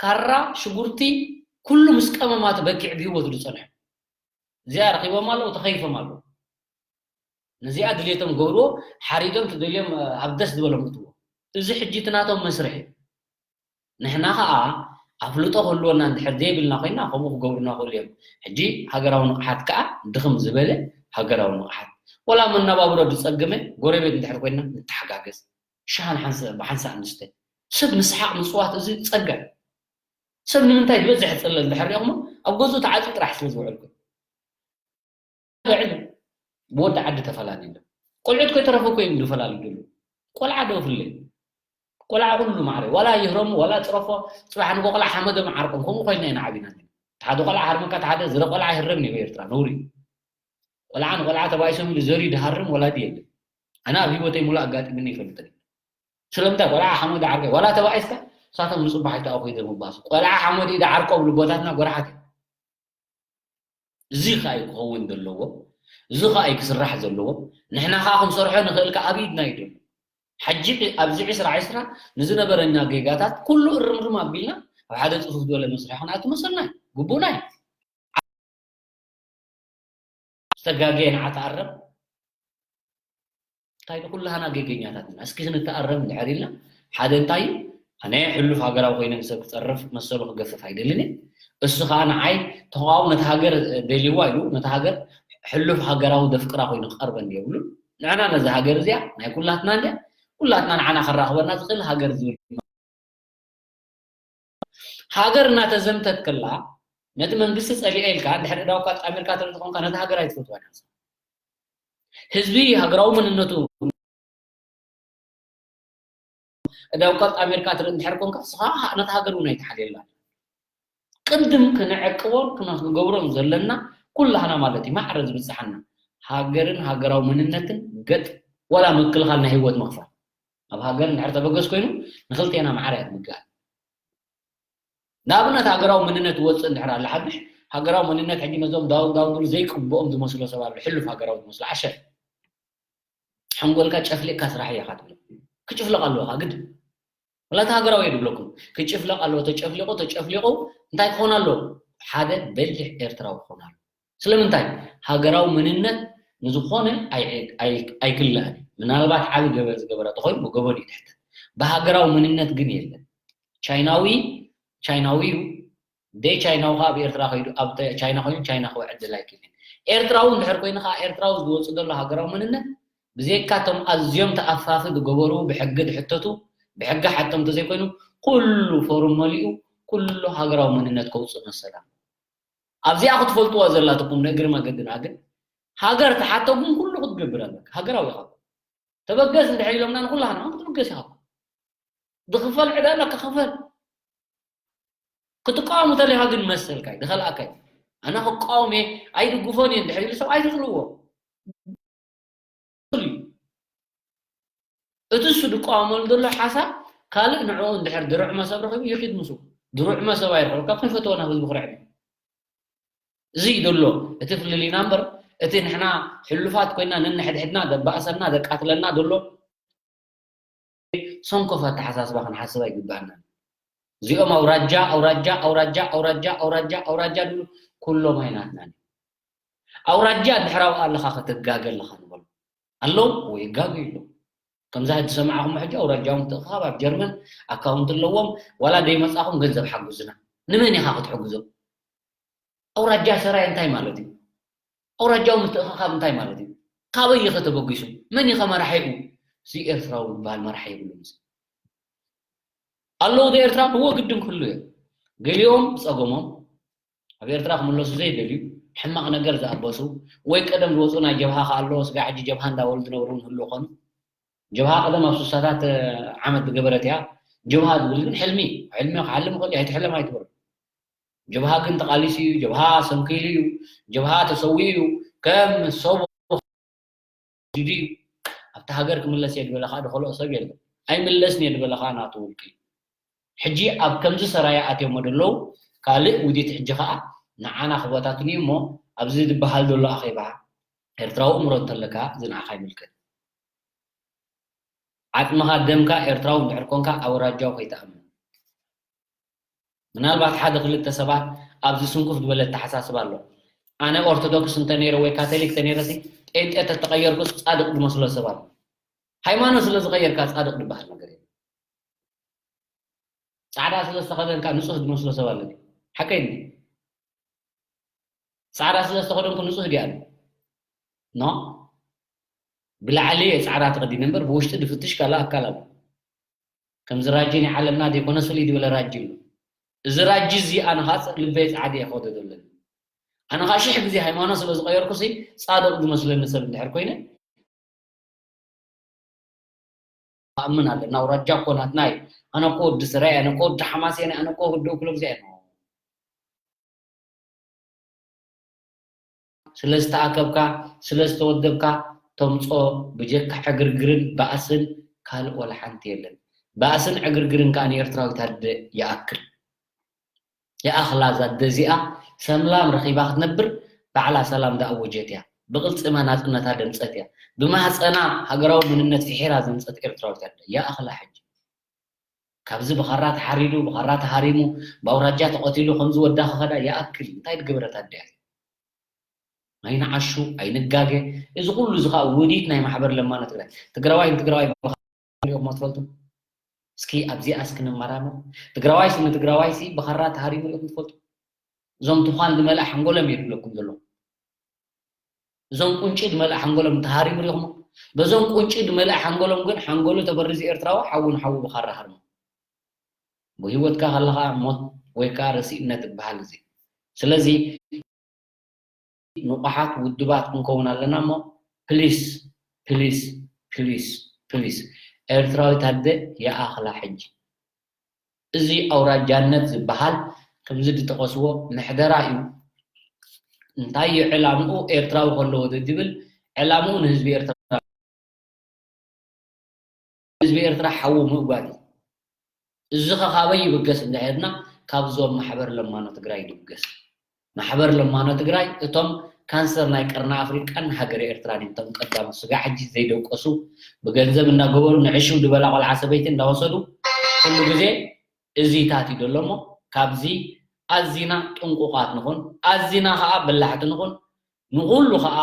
ካራ ሽጉርቲ ኩሉ ምስ ቀመማቱ በጊዕ ብህይወቱ ዝፀንሐ እዚኣ ረኺቦም ኣለዉ ተኸይፎም ኣለዉ ነዚኣ ድሌቶም ገብርዎ ሓሪዶም ትደልዮም ኣብ ደስ ዝበሎም እትዎ እዚ ሕጂ ትናቶም መስርሕ እዩ ንሕና ከዓ ኣፍልጦ ክህልወና እንድሕር ዘይብልና ኮይና ከምኡ ክገብሩና ክእሉ እዮም ሕጂ ሃገራዊ ንቕሓት ከዓ ድኽም ዝበለ ሃገራዊ ንቕሓት ወላ መናባብሮ ዝፀግመ ጎረቤት እንድሕር ኮይና ንተሓጋገዝ ሻሃን ሓንሳእ ብሓንሳእ ንስተ ሰብ ምስሓቕ ምፅዋት እዚ ፀጋ እዩ ሰብ ንምንታይ ዝበዝሕ ፅለል እንድሕር ሪኦሞ ኣብ ገዝኡ ተዓፅዩ ጥራሕ ስለ ዝውዕል ኮይኑ ብወዲ ዓዲ ተፈላለዩ ኣሎ ቆልዑት ከይተረፈ እኮ እዮም ዝፈላለዩ ዘለዉ ቆልዓ ዶ ፍለ ቆልዓ ኩሉ ማዕረ ዋላ ይህረሙ ዋላ ፅረፎ ፅባሕ ንጎ ቆልዓ ሓመዶም ዓርቆም ከምኡ ኮይና ኢና ዓቢና እቲ ሓደ ቆልዓ ሃርመካ እቲ ሓደ ዝረ ቆልዓ ይህረም እዩ ኤርትራ ነውሪ ቆልዓ ንቆልዓ ተባኢሶም ኢሉ ዘርዩ ዝሃርም ወላዲ የለን ኣነ ኣብ ህይወተይ ሙሉእ ኣጋጢምኒ ይፈልጥን እዩ ስለምንታይ ቆልዓ ሓመድ ዓርከይ ዋላ ተባኢስካ እሳቶም ንፅባሕ ኣይተኣኹ ይደ ምባሱ ቆልዓ ሓመድ ኢደ ዓርቆም ልቦታትና ጎራሓት እዩ እዚ ከዓ እዩ ክኸውን ዘለዎ እዚ ከዓ እዩ ክስራሕ ዘለዎ ንሕና ከዓ ክንሰርሖ ንኽእል ከዓ ኣብ ኢድና እዩ ዘሎ ሕጂ ኣብዚ ዕስራ ዕስራ ንዝነበረና ጌጋታት ኩሉ እርምርም ኣቢልና ኣብ ሓደ ፅፉፍ ዝበለ መስርሕ ክንኣቱ መሰልና እዩ ግቡና እዩ ዝተጋገየ ንዓ ተኣረም እንታይ ኩላህና ጌገኛታት ኢና እስኪ ክንተኣረም እንድሕር ኢልና ሓደ እንታይ እዩ ኣነ ሕሉፍ ሃገራዊ ኮይነ ንሰብ ክፀርፍ መሰሉ ክገፍፍ ኣይደልን እሱ ከዓ ንዓይ ተቃውሞ ነቲ ሃገር ደልይዋ ኢሉ ነቲ ሃገር ሕሉፍ ሃገራዊ ደፍቅራ ኮይኑ ክቀርበኒ የብሉን ንዕና ነዚ ሃገር እዚኣ ናይ ኩላትና እንድያ ኩላትና ንዓና ከራኽበና ዝኽእል ሃገር ዝብል ሃገር እናተዘምተት ከላ ነቲ መንግስቲ ፀሊአ ኢልካ እንድሕር እዳውካ ጣሚርካ ትርኢ ተኾንካ ነቲ ሃገር ኣይትፈትዋን ህዝቢ ሃገራዊ መንነቱ እዳውካ ኣሜሪካ ትርኢ እንድሕር ኮንካ ንስኻ ነታ ሃገር እውን ኣይትሓልየላ ቅድም ክነዕቅቦን ክንገብሮን ዘለና ኩላህና ማለት እዩ ማዕረ ዝብፅሓና ሃገርን ሃገራዊ መንነትን ገጥ ዋላ ምክልኻል ናይ ህይወት ምኽፋል ኣብ ሃገር እንድሕር ተበገስ ኮይኑ ንክልቴና ማዕረ እያ ትምጋል ንኣብነት ሃገራዊ መንነት ወፅእ እንድሕር ኣለ ሓዱሽ ሃገራዊ መንነት ሕጂ ነዞም ዳውን ዳውን ዝብሉ ዘይቅብኦም ዝመስሎ ሰብ ኣሎ። ሕሉፍ ሃገራዊ ዝመስሎ ዓሸር። ሓንጎልካ ጨፍሊቕካ ስራሕ ኢኻ ትብሎ። ክጭፍለቕ ኣለዎ ግድ። ወላ እቲ ሃገራዊ እየ ዝብለኩም። ክጭፍለቕ ኣለዎ። ተጨፍሊቑ፣ ተጨፍሊቑ እንታይ ክኾን ኣለዎ? ሓደ በሊሕ ኤርትራዊ ክኾን ኣለዎ። ስለምንታይ? ሃገራዊ መንነት ንዝኾነ ኣይ-፣ ኣይ-፣ ኣይክልእን እዩ። ምናልባት ዓቢ ገበን ዝገበረ ተኾይኑ ብገበኑ እዩ ትሕተት። ብሃገራዊ መንነት ግን የለን። ቻይናዊ፣ ቻይናዊ እዩ። ደይ ቻይናዊ ከኣ ኣብ ኤርትራ ከይዱ፣ ኣብ ተ-፣ ቻይና ኮይኑ ቻይና ክውዕል ድል ኣይክእልን። ኤርትራዊ እንድሕር ኮይኑ ከኣ ኤርትራዊ ዝወጽእ ዘሎ ሃገራዊ መንነት ብዘይካ እቶም ኣዝዮም ተኣፋፊ ዝገበሩ ብሕጊ ዝሕተቱ፣ ብሕጊ ሓቶም እንተዘይኮይኑ ኩሉ ፎርም መሊኡ ኩሉ ሃገራዊ መንነት ከውጽእ መሰል ኣለዎ። ኣብዚኣ ክትፈልጥዋ ዘላትኩም ንእግሪ መገድና ግን ሃገር ተሓተኩም ኩሉ ክትገብር ኣለካ። ሃገራዊ ኢኻ። ተበገስ እንድሕር ኢሎምና ንኩላህና ክትብገስ ኢኻ። ዝኽፈል ዕዳ ኣለካ ክፈል። ክትቃወም እንተለኻ ግን መሰልካ እዩ፣ ዝኸልኣካ እዩ። ኣነ ክቃወም እየ፣ ኣይድግፎን እየ እንድሕር ኢሉ ሰብ ኣይትጽልዎ። እዩ። እቲ እሱ ዝቃወመሉ ዘሎ ሓሳብ ካልእ ንዕኡ እንድሕር ድሩዕ መሰብ ረኺቡ ይኺድ ምስኡ። ድሩዕ መሰብ ኣይረኸበካ ከይፈተወና ህዝቢ ክርዕድ እዩ። እዚ እዩ ዘሎ እቲ ፍልልይና እምበር፣ እቲ ንሕና ሕሉፋት ኮይና ነንሕድሕድና ዘባእሰና ዘቃትለና ዘሎ ሰንኮፍ ኣተሓሳስባ ክንሓስብ ኣይግባኣናን። እዚኦም ኣውራጃ ኣውራጃ ኣውራጃ ኣውራጃ ኣውራጃ ኣውራጃ ድብሉ፣ ኩሎም ኣይናትናን። ኣውራጃ እንድሕር ኣብኡ ኣለኻ ከተጋገ ኣለኻ ንበሎ። ኣለዉ ወይ ይጋገዩ ኣለዉ። ከምዛ ሕጂ ዝሰማዕኹሞ ሕጂ ኣውራጃዊ ምትእኽኻብ ኣብ ጀርመን ኣካውንት ኣለዎም። ዋላ ደይመጻኹም ገንዘብ ሓግዙና። ንመን ኢኻ ክትሕግዞም? ኣውራጃ ሰራይ እንታይ ማለት እዩ? ኣውራጃዊ ምትእኽኻብ እንታይ ማለት እዩ? ካበይ እዩ ከተበጊሱ? መን እዩ ከመራሒኡ? እዚ ኤርትራዊ ዝበሃል መራሒ የብሉን። ኣለዉ ዶ ኤርትራ? እዎ ግድን ክህሉ እዮም። ገሊኦም ጸገሞም ኣብ ኤርትራ ክምለሱ ዘይደልዩ፣ ሕማቕ ነገር ዝኣበሱ፣ ወይ ቀደም ዝወጹ ናይ ጀብሃ ከኣ ኣለዎ፣ ስጋዕ ሕጂ ጀብሃ እንዳበሉ ዝነብሩ እውን ህልው ኾኑ። ጀብሃ ቀደም ኣብ ስሳታት ዓመት ዝገበረት እያ። ጀብሃ ዝብል ግን ሕልሚ እዩ። ሕልሚ ክሓልም ይኽእል እዩ፣ ኣይትሕለም ኣይትበሉ። ጀብሃ ግን ተቓሊሱ እዩ፣ ጀብሃ ሰንኪሉ እዩ፣ ጀብሃ ተሰዊኡ እዩ። ከም ሰብ ወዲዱ እዩ። ኣብቲ ሃገር ክምለስ እየ ዝበለ ከኣ ዝኸልኦ ሰብ የለን። ኣይምለስን እየ ዝበለ ከኣ ናቱ ውልቂ እዩ። ሕጂ ኣብ ከምዚ ሰራየ ኣትዮሞ ዘለዉ ካልእ ውዲት ሕጂ ከኣ ንዓና ክበታትኑ እዩ እሞ ኣብዚ ዝበሃል ዘሎ ኣኼባ ኤርትራዊ እምሮ እንተለካ እዚ ንዓኻ ይምልከት። ዓጽምኻ ደምካ ኤርትራዊ እንድሕር ኮንካ ኣውራጃዊ ከይትኣምን። ምናልባት ሓደ ክልተ ሰባት ኣብዚ ስንኩፍ ዝበለ ኣተሓሳስባ ኣሎ። ኣነ ኦርቶዶክስ እንተነይረ ወይ ካቶሊክ ተነይረሲ ጴንጤ ተተቐየርኩስ ጻድቕ ዝመስሎ ሰብ ኣሎ። ሃይማኖት ስለ ዝቐየርካ ጻድቕ ዝበሃል ነገር የለን። ጻዕዳ ስለ ዝተኸደንካ ንጹህ ዝመስሎ ሰብ ኣሎ። ሓቀይ እንዲ? ጻዕዳ ስለ ዝተኸደንኩ ንጹህ ድያ? ኖ። ብላዕሊ እየ ጻዕዳ ተኸዲነ እምበር ብውሽጢ ዝፍትሽ ካልእ ኣካል ኣሎ። ከምዚ ራጂ ናይ ዓለምና ዘይኮነስ ፍልይ ዝበለ ራጂ ኣሎ። እዚ ራጂ እዚ ኣነ ኸዓ ልበይ ጻዕዳ እየ ክኸዶ ዘለኒ። ኣነ ኸዓ ሽሕ ግዜ ሃይማኖት ስለ ዝቐየርኩሲ ጻድቕ ዝመስለኒ ሰብ እንድሕር ኮይነ ኣምን ኣለና። ኣውራጃ እኮ ናትና እዩ። ኣነ እኮ ወዲ ስረ እየ፣ ኣነ እኮ ወዲ ሓማሴን እየ፣ ኣነ እኮ ወዲ እኩለ ግዜ እየ። ስለ ዝተኣከብካ፣ ስለ ዝተወደብካ ተምጾ ብጀካ ዕግርግርን ባእስን ካልእ ወላ ሓንቲ የለን። ባእስን ዕግርግርን ከኣ ንኤርትራዊት ኣደ ይኣክል። ይኣኽላ እዛ ኣደ እዚኣ ሰላም ረኺባ ክትነብር ባዕላ ሰላም ዝኣወጀት እያ። ብቕልጽማ ናጽነታ ደምጸት እያ። ብማህጸና ሃገራዊ መንነት ፍሒራ ዘምጸት ኤርትራዊት ኣደ። ይኣኽላ ሕጂ። ካብዚ ብኻራ ተሓሪዱ፣ ብኻራ ተሃሪሙ፣ ብኣውራጃ ተቐቲሉ፣ ከምዚ ወዳ ክኸዳ ይኣክል። እንታይ ዝገበረት ኣደ እያ? ኣይንዓሹ፣ ኣይንጋገ። እዚ ኩሉ እዚ ኸኣ ውዲት ናይ ማሕበር ለማኖ ትግራይ። ትግራዋይ ንትግራዋይ ብኻራ ሪኦሞ ትፈልጡ? እስኪ ኣብዚኣ እስኪ ንመራመር። ትግራዋይሲ ንትግራዋይሲ ብኻራ ተሃሪሙ ሪኦኹም ትፈልጡ? እዞም ትዃን ዝመልኣ ሓንጎሎም እየ ዝብለኩም ዘለኹ። እዞም ቁንጪ ዝመልኣ ሓንጎሎም ተሃሪሙ ሪኦኹም? በዞም ቁንጪ ዝመልኣ ሓንጎሎም ግን ሓንጎሉ ተበሪዙ ኤርትራዊ ሓዊ ንሓዊ ብኻራ ሃርሞ። ብህይወትካ ከለኻ ሞት ወይ ከኣ ረሲእነት ይበሃል እዚ። ስለዚ ንቑሓት ውድባት ክንከውን ኣለና እሞ ፕሊስ ፕሊስ ፕሊስ ፕሊስ ኤርትራዊት ኣደ ይኣኽላ ሕጂ። እዚ ኣውራጃነት ዝበሃል ከምዚ ዝጠቐስዎ ምሕደራ እዩ። እንታይ እዩ ዕላምኡ? ኤርትራዊ ከለዎ ዝብል ዕላምኡ ንህዝቢ ኤርትራ ህዝቢ ኤርትራ ሓዊ ምእጓድ እዩ። እዚ ኸ ካበይ ይብገስ እንድሕርና ካብዞም ማሕበር ለማኖ ትግራይ ይብገስ። ማሕበር ለማኖ ትግራይ እቶም ካንሰር ናይ ቀርኒ ኣፍሪቃን ሃገረ ኤርትራን እዮም። እቶም ቀዳሞት ስጋዕ ሕጂ ዘይደቀሱ ብገንዘብ እናገበሩ ንዕሽው ዝበላ ቆልዓ ሰበይቲ እንዳወሰዱ ኩሉ ግዜ እዚታት እዩ ዘሎ እሞ ካብዚ ኣዚና ጥንቁቓት ንኹን፣ ኣዚና ከዓ በላሕቲ ንኹን። ንኹሉ ከዓ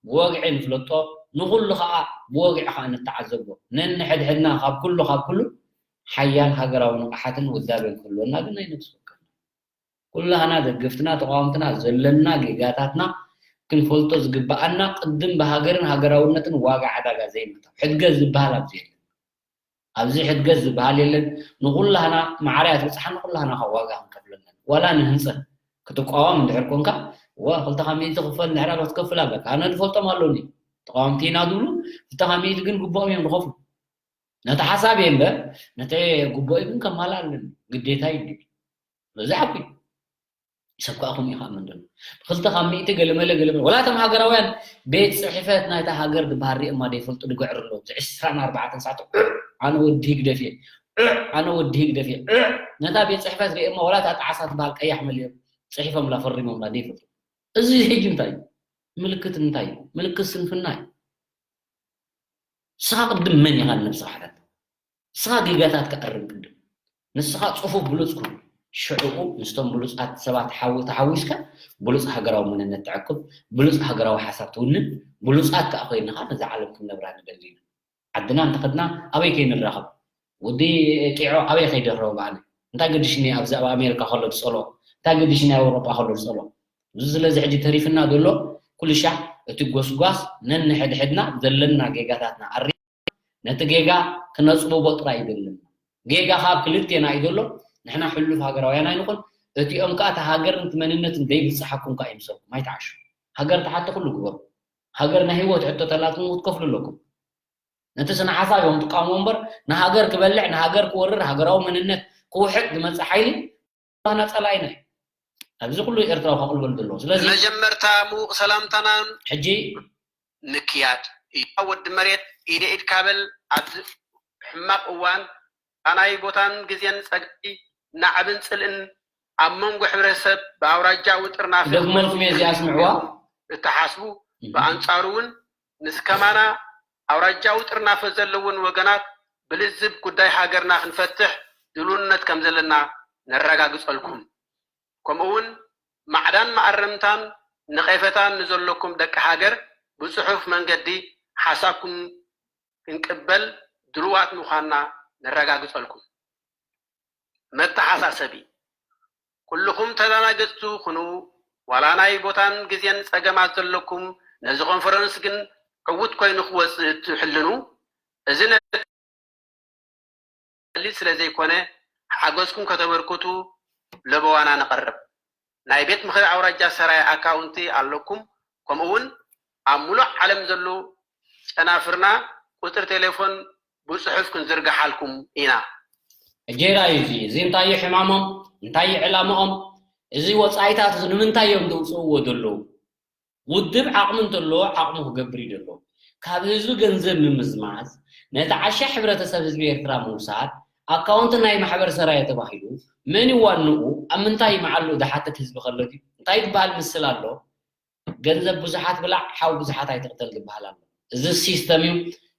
ብወግዒ ንፍለጦ፣ ንኹሉ ከዓ ብወግዒ ከዓ ንተዓዘቦ። ነንሕድሕድና ካብ ኩሉ ካብ ኩሉ ሓያል ሃገራዊ ንቕሓትን ውዳበን ክህልወና ግን ናይ ነብሲ ወከፍና ኩላህና ደገፍትና ተቃወምትና ዘለና ጌጋታትና ክንፈልጦ ዝግበኣና ቅድም ብሃገርን ሃገራውነትን ዋጋ ዕዳጋ ዘይምእታው ሕድገት ዝበሃል ኣብዚ የለን። ኣብዚ ሕድገት ዝበሃል የለን። ንኩላህና ማዕረ እያ ትብፅሓና ኩላህና ካብ ዋጋ ክንከፍለና ዋላ ንህንፀት ክትቃወም እንድሕር ኮንካ ወ ክልተ ካብ ሚእቲ ክፈል እንድሕር ኣሎ ክትከፍል ኣለካ ኣነ ዝፈልጦም ኣለኒ ተቃወምቲ ኢና ዝብሉ ክልተ ካብ ሚእቲ ግን ግቡኦም እዮም ዝኸፍሉ ነቲ ሓሳብ እየ እምበር ነቲ ጉቦይ ግን ከማልእ ኣለኒ ግዴታ እዩ በዚ ዓቢ ሰብ ከዓ ከምኡ እዩ ከዓ መንደሎ ብክልተ ካብ ሚእቲ ገለመለ ገለመለ ወላ እቶም ሃገራውያን ቤት ፅሕፈት ናይታ ሃገር ዝበሃል ሪኦማ ዘይፈልጡ ዝግዕር ኣለዉ እዚ ዕስራን ኣርባዕተን ሰዓት ዑዕ ኣነ ወዲ ህግደፍ እየ ዑዕ ኣነ ወዲ ህግደፍ እየ ዑዕ ነታ ቤት ፅሕፈት ሪኦማ ወላ እታ ጣዕሳ ትበሃል ቀያሕ መሊኦም ፅሒፎምላ ፈሪሞምላ ዘይፈልጡ እዚ ሕጂ እንታይ እዩ ምልክት እንታይ እዩ ምልክት ስንፍና እዩ ንስኻ ቅድም መን ኢኻ ንነብስኻ ሕተት ንስኻ ጌጋታትካ ኣርም ቅድም ንስኻ ፅፉፍ ብሉፅ ኩን ሽዕኡ ምስቶም ብሉፃት ሰባት ሓዊ ተሓዊስካ ብሉፅ ሃገራዊ መንነት ትዕቅብ ብሉፅ ሃገራዊ ሓሳብ ትውንን ብሉፃት ከዓ ኮይንኻ ነዛ ዓለም ክንነብራ ንደሊ ኢና ዓድና እንተኸድና ኣበይ ከይንራኸብ ወዲ ጢዖ ኣበይ ከይደረበ በዓል እንታይ ገድሽኒ ኣብዚ ኣብ ኣሜሪካ ከሎ ዝፀልኦ እንታይ ገድሽኒ ኣብ ኣውሮጳ ከሎ ዝፀልኦ እዚ ስለዚ ሕጂ ተሪፍና ዘሎ ኩልሻዕ እቲ ጎስጓስ ነንሕድሕድና ዘለና ጌጋታትና ኣሪ ነቲ ጌጋ ክነፅብቦ ጥራይ ይደልን ጌጋ ካብ ክልቴና እዩ ዘሎ ንሕና ሕሉፍ ሃገራውያን ኣይንኹን እቲኦም ከዓ እቲ ሃገርን እቲ መንነትን ዘይብፅሓኩም ከዓ ይምሰልኩም ኣይትዓሹ ሃገር ተሓቲ ኩሉ ግበሩ ሃገር ናይ ህይወት ሕቶ ተላትኩም ክትከፍሉ ኣለኩም ነቲ ስነ ሓሳብ እዮም ትቃወሙ እምበር ንሃገር ክበልዕ ንሃገር ክወርር ሃገራዊ መንነት ክውሕጥ ዝመፅእ ሓይሊ ባና ጸላኢና እዩ ኣብዚ ኩሉ ኤርትራዊ ከቕልበሉ ዘለዎ ስለዚ መጀመርታ ምዉቕ ሰላምታናን ሕጂ ምክያድ እዩ ወዲ መሬት ኢደ ኢድካ በል ኣብዚ ሕማቕ እዋን ኣናይ ቦታን ግዜን ጸግዒ ናዕብን ጽልእን ኣብ መንጎ ሕብረተሰብ ብኣውራጃዊ ጥርናፈ ደግመልኩም እየ እዚኣ ስምዕዋ እትሓስቡ ብኣንጻሩ እውን ምስ ከማና ኣውራጃዊ ጥርናፈ ዘለውን ወገናት ብልዝብ ጉዳይ ሃገርና ክንፈትሕ ድልውነት ከም ዘለና ነረጋግጸልኩም። ከምኡ እውን ማዕዳን መኣረምታን ነቐፌታን ንዘለኩም ደቂ ሃገር ብጽሑፍ መንገዲ ሓሳብኩም ክንቅበል ድሉዋት ምዃንና ነረጋግጸልኩም። መተሓሳሰቢ፣ ኩልኹም ተደናገጽቲ ኩኑ፣ ዋላ ናይ ቦታን ግዜን ጸገማት ዘለኩም፣ ነዚ ኮንፈረንስ ግን ዕዉት ኮይኑ ክወጽእ እትሕልኑ፣ እዚ ነቲ ቀሊል ስለ ዘይኮነ፣ ሓገዝኩም ከተበርክቱ ለበዋና ነቕርብ። ናይ ቤት ምኽሪ ኣውራጃ ሰራየ ኣካውንቲ ኣለኩም፣ ከምኡ እውን ኣብ ሙሉእ ዓለም ዘሎ ጨናፍርና ቁጽሪ ቴሌፎን ብጽሑፍ ክንዝርግሓልኩም ኢና። ጌራ እዩ እዚ እዚ እንታይ እዩ ሕማሞም እንታይ እዩ ዕላምኦም እዚ ወፃኢታት እዚ ንምንታይ እዮም ዘውፅእዎ ዘለዉ ውድብ ዓቕሚ እንተለዎ ዓቕሙ ክገብር እዩ ዘለዎ ካብ ህዝቢ ገንዘብ ምምዝማዝ ነቲ ዓሻ ሕብረተሰብ ህዝቢ ኤርትራ ምውሳድ ኣካውንቲ ናይ ማሕበር ሰራየ ተባሂሉ መን ይዋንኡ ኣብ ምንታይ ይመዓሉ ዝሓትት ህዝቢ ከሎ ድዩ እንታይ ዝበሃል ምስል ኣሎ ገንዘብ ብዙሓት ብላዕ ሓው ብዙሓት ኣይትቕተል ዝበሃል ኣሎ እዚ ሲስተም እዩ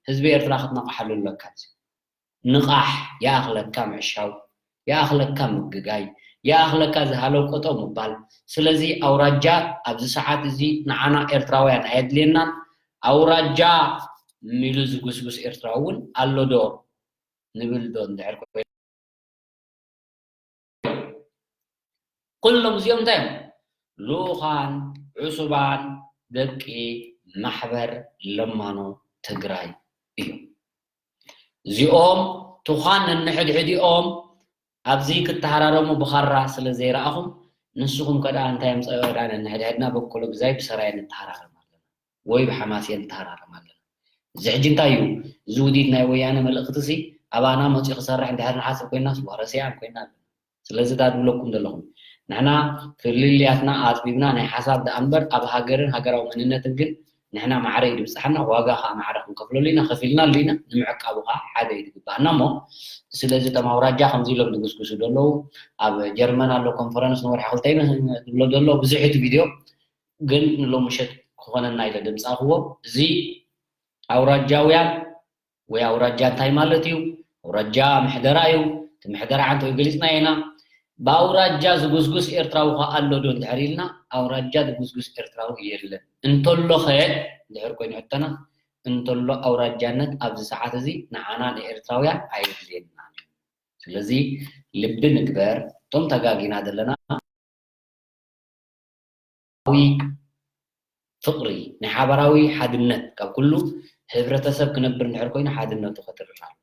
ህዝቢ ኤርትራ ክትነቕሓሉ ኣለካ ንቓሕ ይኣኽለካ ምዕሻው ይኣኽለካ ምግጋይ ይኣኽለካ ዝሃለው ቆጠው ምባል ስለዚ ኣውራጃ ኣብዚ ሰዓት እዚ ንዓና ኤርትራውያን ኣየድልየናን ኣውራጃ ሚሉ ዝጉስጉስ ኤርትራዊ እውን ኣሎ ዶ ንብል ዶ እንድሕር ኩሎም እዚኦም እንታይ እዮም? ልኡኻን ዕሱባን ደቂ ማሕበር ለማኖ ትግራይ እዮም። እዚኦም ትዃን ነንሕድሕዲኦም ኣብዚ ክተሃራረሙ ብኻራ ስለ ዘይረኣኹም ንስኹም ከደኣ እንታይ ኣምፀኦ ደኣ ነንሕድሕድና በቆሎ ግዛይ ብሰራየ ንተሃራረም ኣለና። ወይ ብሓማስየን ንተሃራረም ኣለና። እዚ ሕጂ እንታይ እዩ? እዚ ውዲት ናይ ወያነ መልእኽቲ ሲ ኣባና መፂኡ ክሰርሕ እንድሕር ንሓስብ ኮይናስ ዋረሰያን ኮይና ኣለና። ስለዚ እታ ዝብለኩም ዘለኹም ንሕና ፍልልያትና ኣፅቢብና ናይ ሓሳብ ደኣ እምበር ኣብ ሃገርን ሃገራዊ መንነትን ግን ንሕና ማዕረ እዩ ዝብፅሓና፣ ዋጋ ከዓ ማዕረ ክንከፍለሉ ኢና፣ ከፊልናሉ ኢና። ንምዕቃቡ ከዓ ሓደ እዩ ዝግባኣና። እሞ ስለዚ እቶም ኣውራጃ ከምዚ ኢሎም ዝጉስጉሱ ዘለዉ፣ ኣብ ጀርመን ኣሎ ኮንፈረንስ ንወርሒ ክልተ ይመስለኒ ዝብሎ ዘሎ ብዙሕ እቲ ቪድዮ፣ ግን ንሎሚ ምሸት ክኾነና ኢለ ደምፃእክዎ። እዚ ኣውራጃውያን ወይ ኣውራጃ እንታይ ማለት እዩ? ኣውራጃ ምሕደራ እዩ። እቲ ምሕደራ ዓንተው ገሊፅና ኢና። ብኣውራጃ ዝጉስጉስ ኤርትራዊ ከ ኣሎ ዶ እንድሕር ኢልና፣ ኣውራጃ ዝጉስጉስ ኤርትራዊ የለን። እንተሎኸ እንድሕር ኮይኑ ሕቶና፣ እንተሎ ኣውራጃነት ኣብዚ ሰዓት እዚ ንዓና ንኤርትራውያን ኣየድልየናን እዩ። ስለዚ ልቢ ንግበር። እቶም ተጋጊና ዘለና ሓዊ ፍቕሪ፣ ናይ ሓባራዊ ሓድነት፣ ካብ ኩሉ ህብረተሰብ ክነብር እንድሕር ኮይኑ ሓድነቱ ከትርር ኣሎ።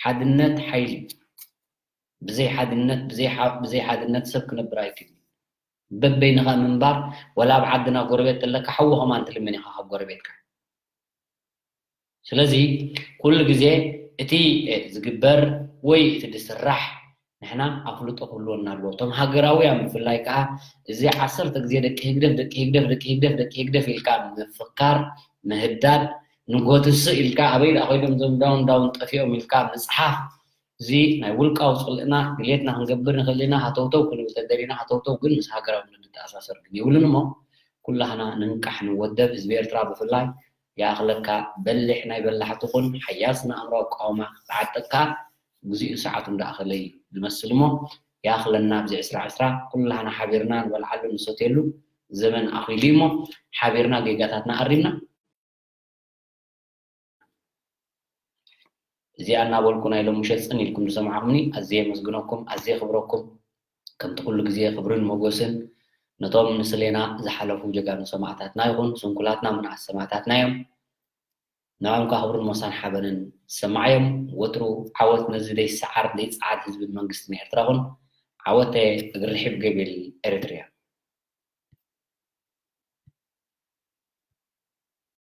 ሓድነት ሓይሊ እዩ። ብዘይ ሓድነት፣ ብዘይ ሓ-፣ ብዘይ ሓድነት ሰብ ክነብር ኣይክእልን። በበይንኻ ምንባር፣ ወላ ኣብ ዓድና ጎረቤት ተለካ ሓዊ ከማን ትልምን ኢኻ ካብ ጎረቤትካ። ስለዚ ኩሉ ግዜ እቲ ዝግበር ወይ እቲ ዝስራሕ ንሕና ኣፍልጦ ክህልወና ኣለዎ። እቶም ሃገራውያን ብፍላይ ከዓ እዚ ዓሰርተ ግዜ ደቂ ህግደፍ፣ ደቂ ህግደፍ፣ ደቂ ህግደፍ፣ ደቂ ህግደፍ ኢልካ ምፍካር፣ ምህዳድ፣ ንጎትስእ ኢልካ ኣበይ ደኣ ኮይኖም እዞም ዳውን ዳውን ጠፊኦም ኢልካ ምፅሓፍ፣ እዚ ናይ ውልቃዊ ፅልእና ድሌትና ክንገብር ንኽእል ኢና። ሃተውተው ክንብል ተደሊና፣ ሃተውተው ግን ምስ ሃገራውነት ዝተኣሳሰር ግን የብሉን። እሞ ኩላህና ንንቃሕ፣ ንወደብ። ህዝቢ ኤርትራ ብፍላይ ይኣኽለካ፣ በሊሕ ናይ በላሕቲ ኩን፣ ሓያል ስነ ኣእምሮኣዊ ኣቃውማ ዝዓጠቕካ፣ ግዜኡን ሰዓቱን እንዳኣኸለ እዩ ዝመስል። እሞ ይኣኽለና፣ ኣብዚ ዕስራ ዕስራ ኩላህና ሓቢርና ንበልዓሉ ንሰትየሉ ዘመን ኣኺሉ እዩ። እሞ ሓቢርና ጌጋታትና ኣሪምና፣ እዚኣ እናበልኩ ናይ ሎሚ ምሸት ጽን ኢልኩም ዝሰማዕኩምኒ ኣዝየ የመስግነኩም፣ ኣዝየ የኽብረኩም። ከምቲ ኩሉ ግዜ ክብርን ሞገስን ነቶም ንስሌና ዝሓለፉ ጀጋኑ ሰማእታትና ይኹን፣ ስንኩላትና ምንኣስ ሰማእታትና እዮም። ንዕኦም ከኣ ክብርን ሞሳን ሓበንን ዝሰማዓዮም። ወትሩ ዓወት ነዚ ዘይሰዓር ዘይጸዓድ ህዝብን መንግስትን ኤርትራ ይኹን። ዓወተ እግሪ ርሒብ ገቢል ኤሪትሪያ።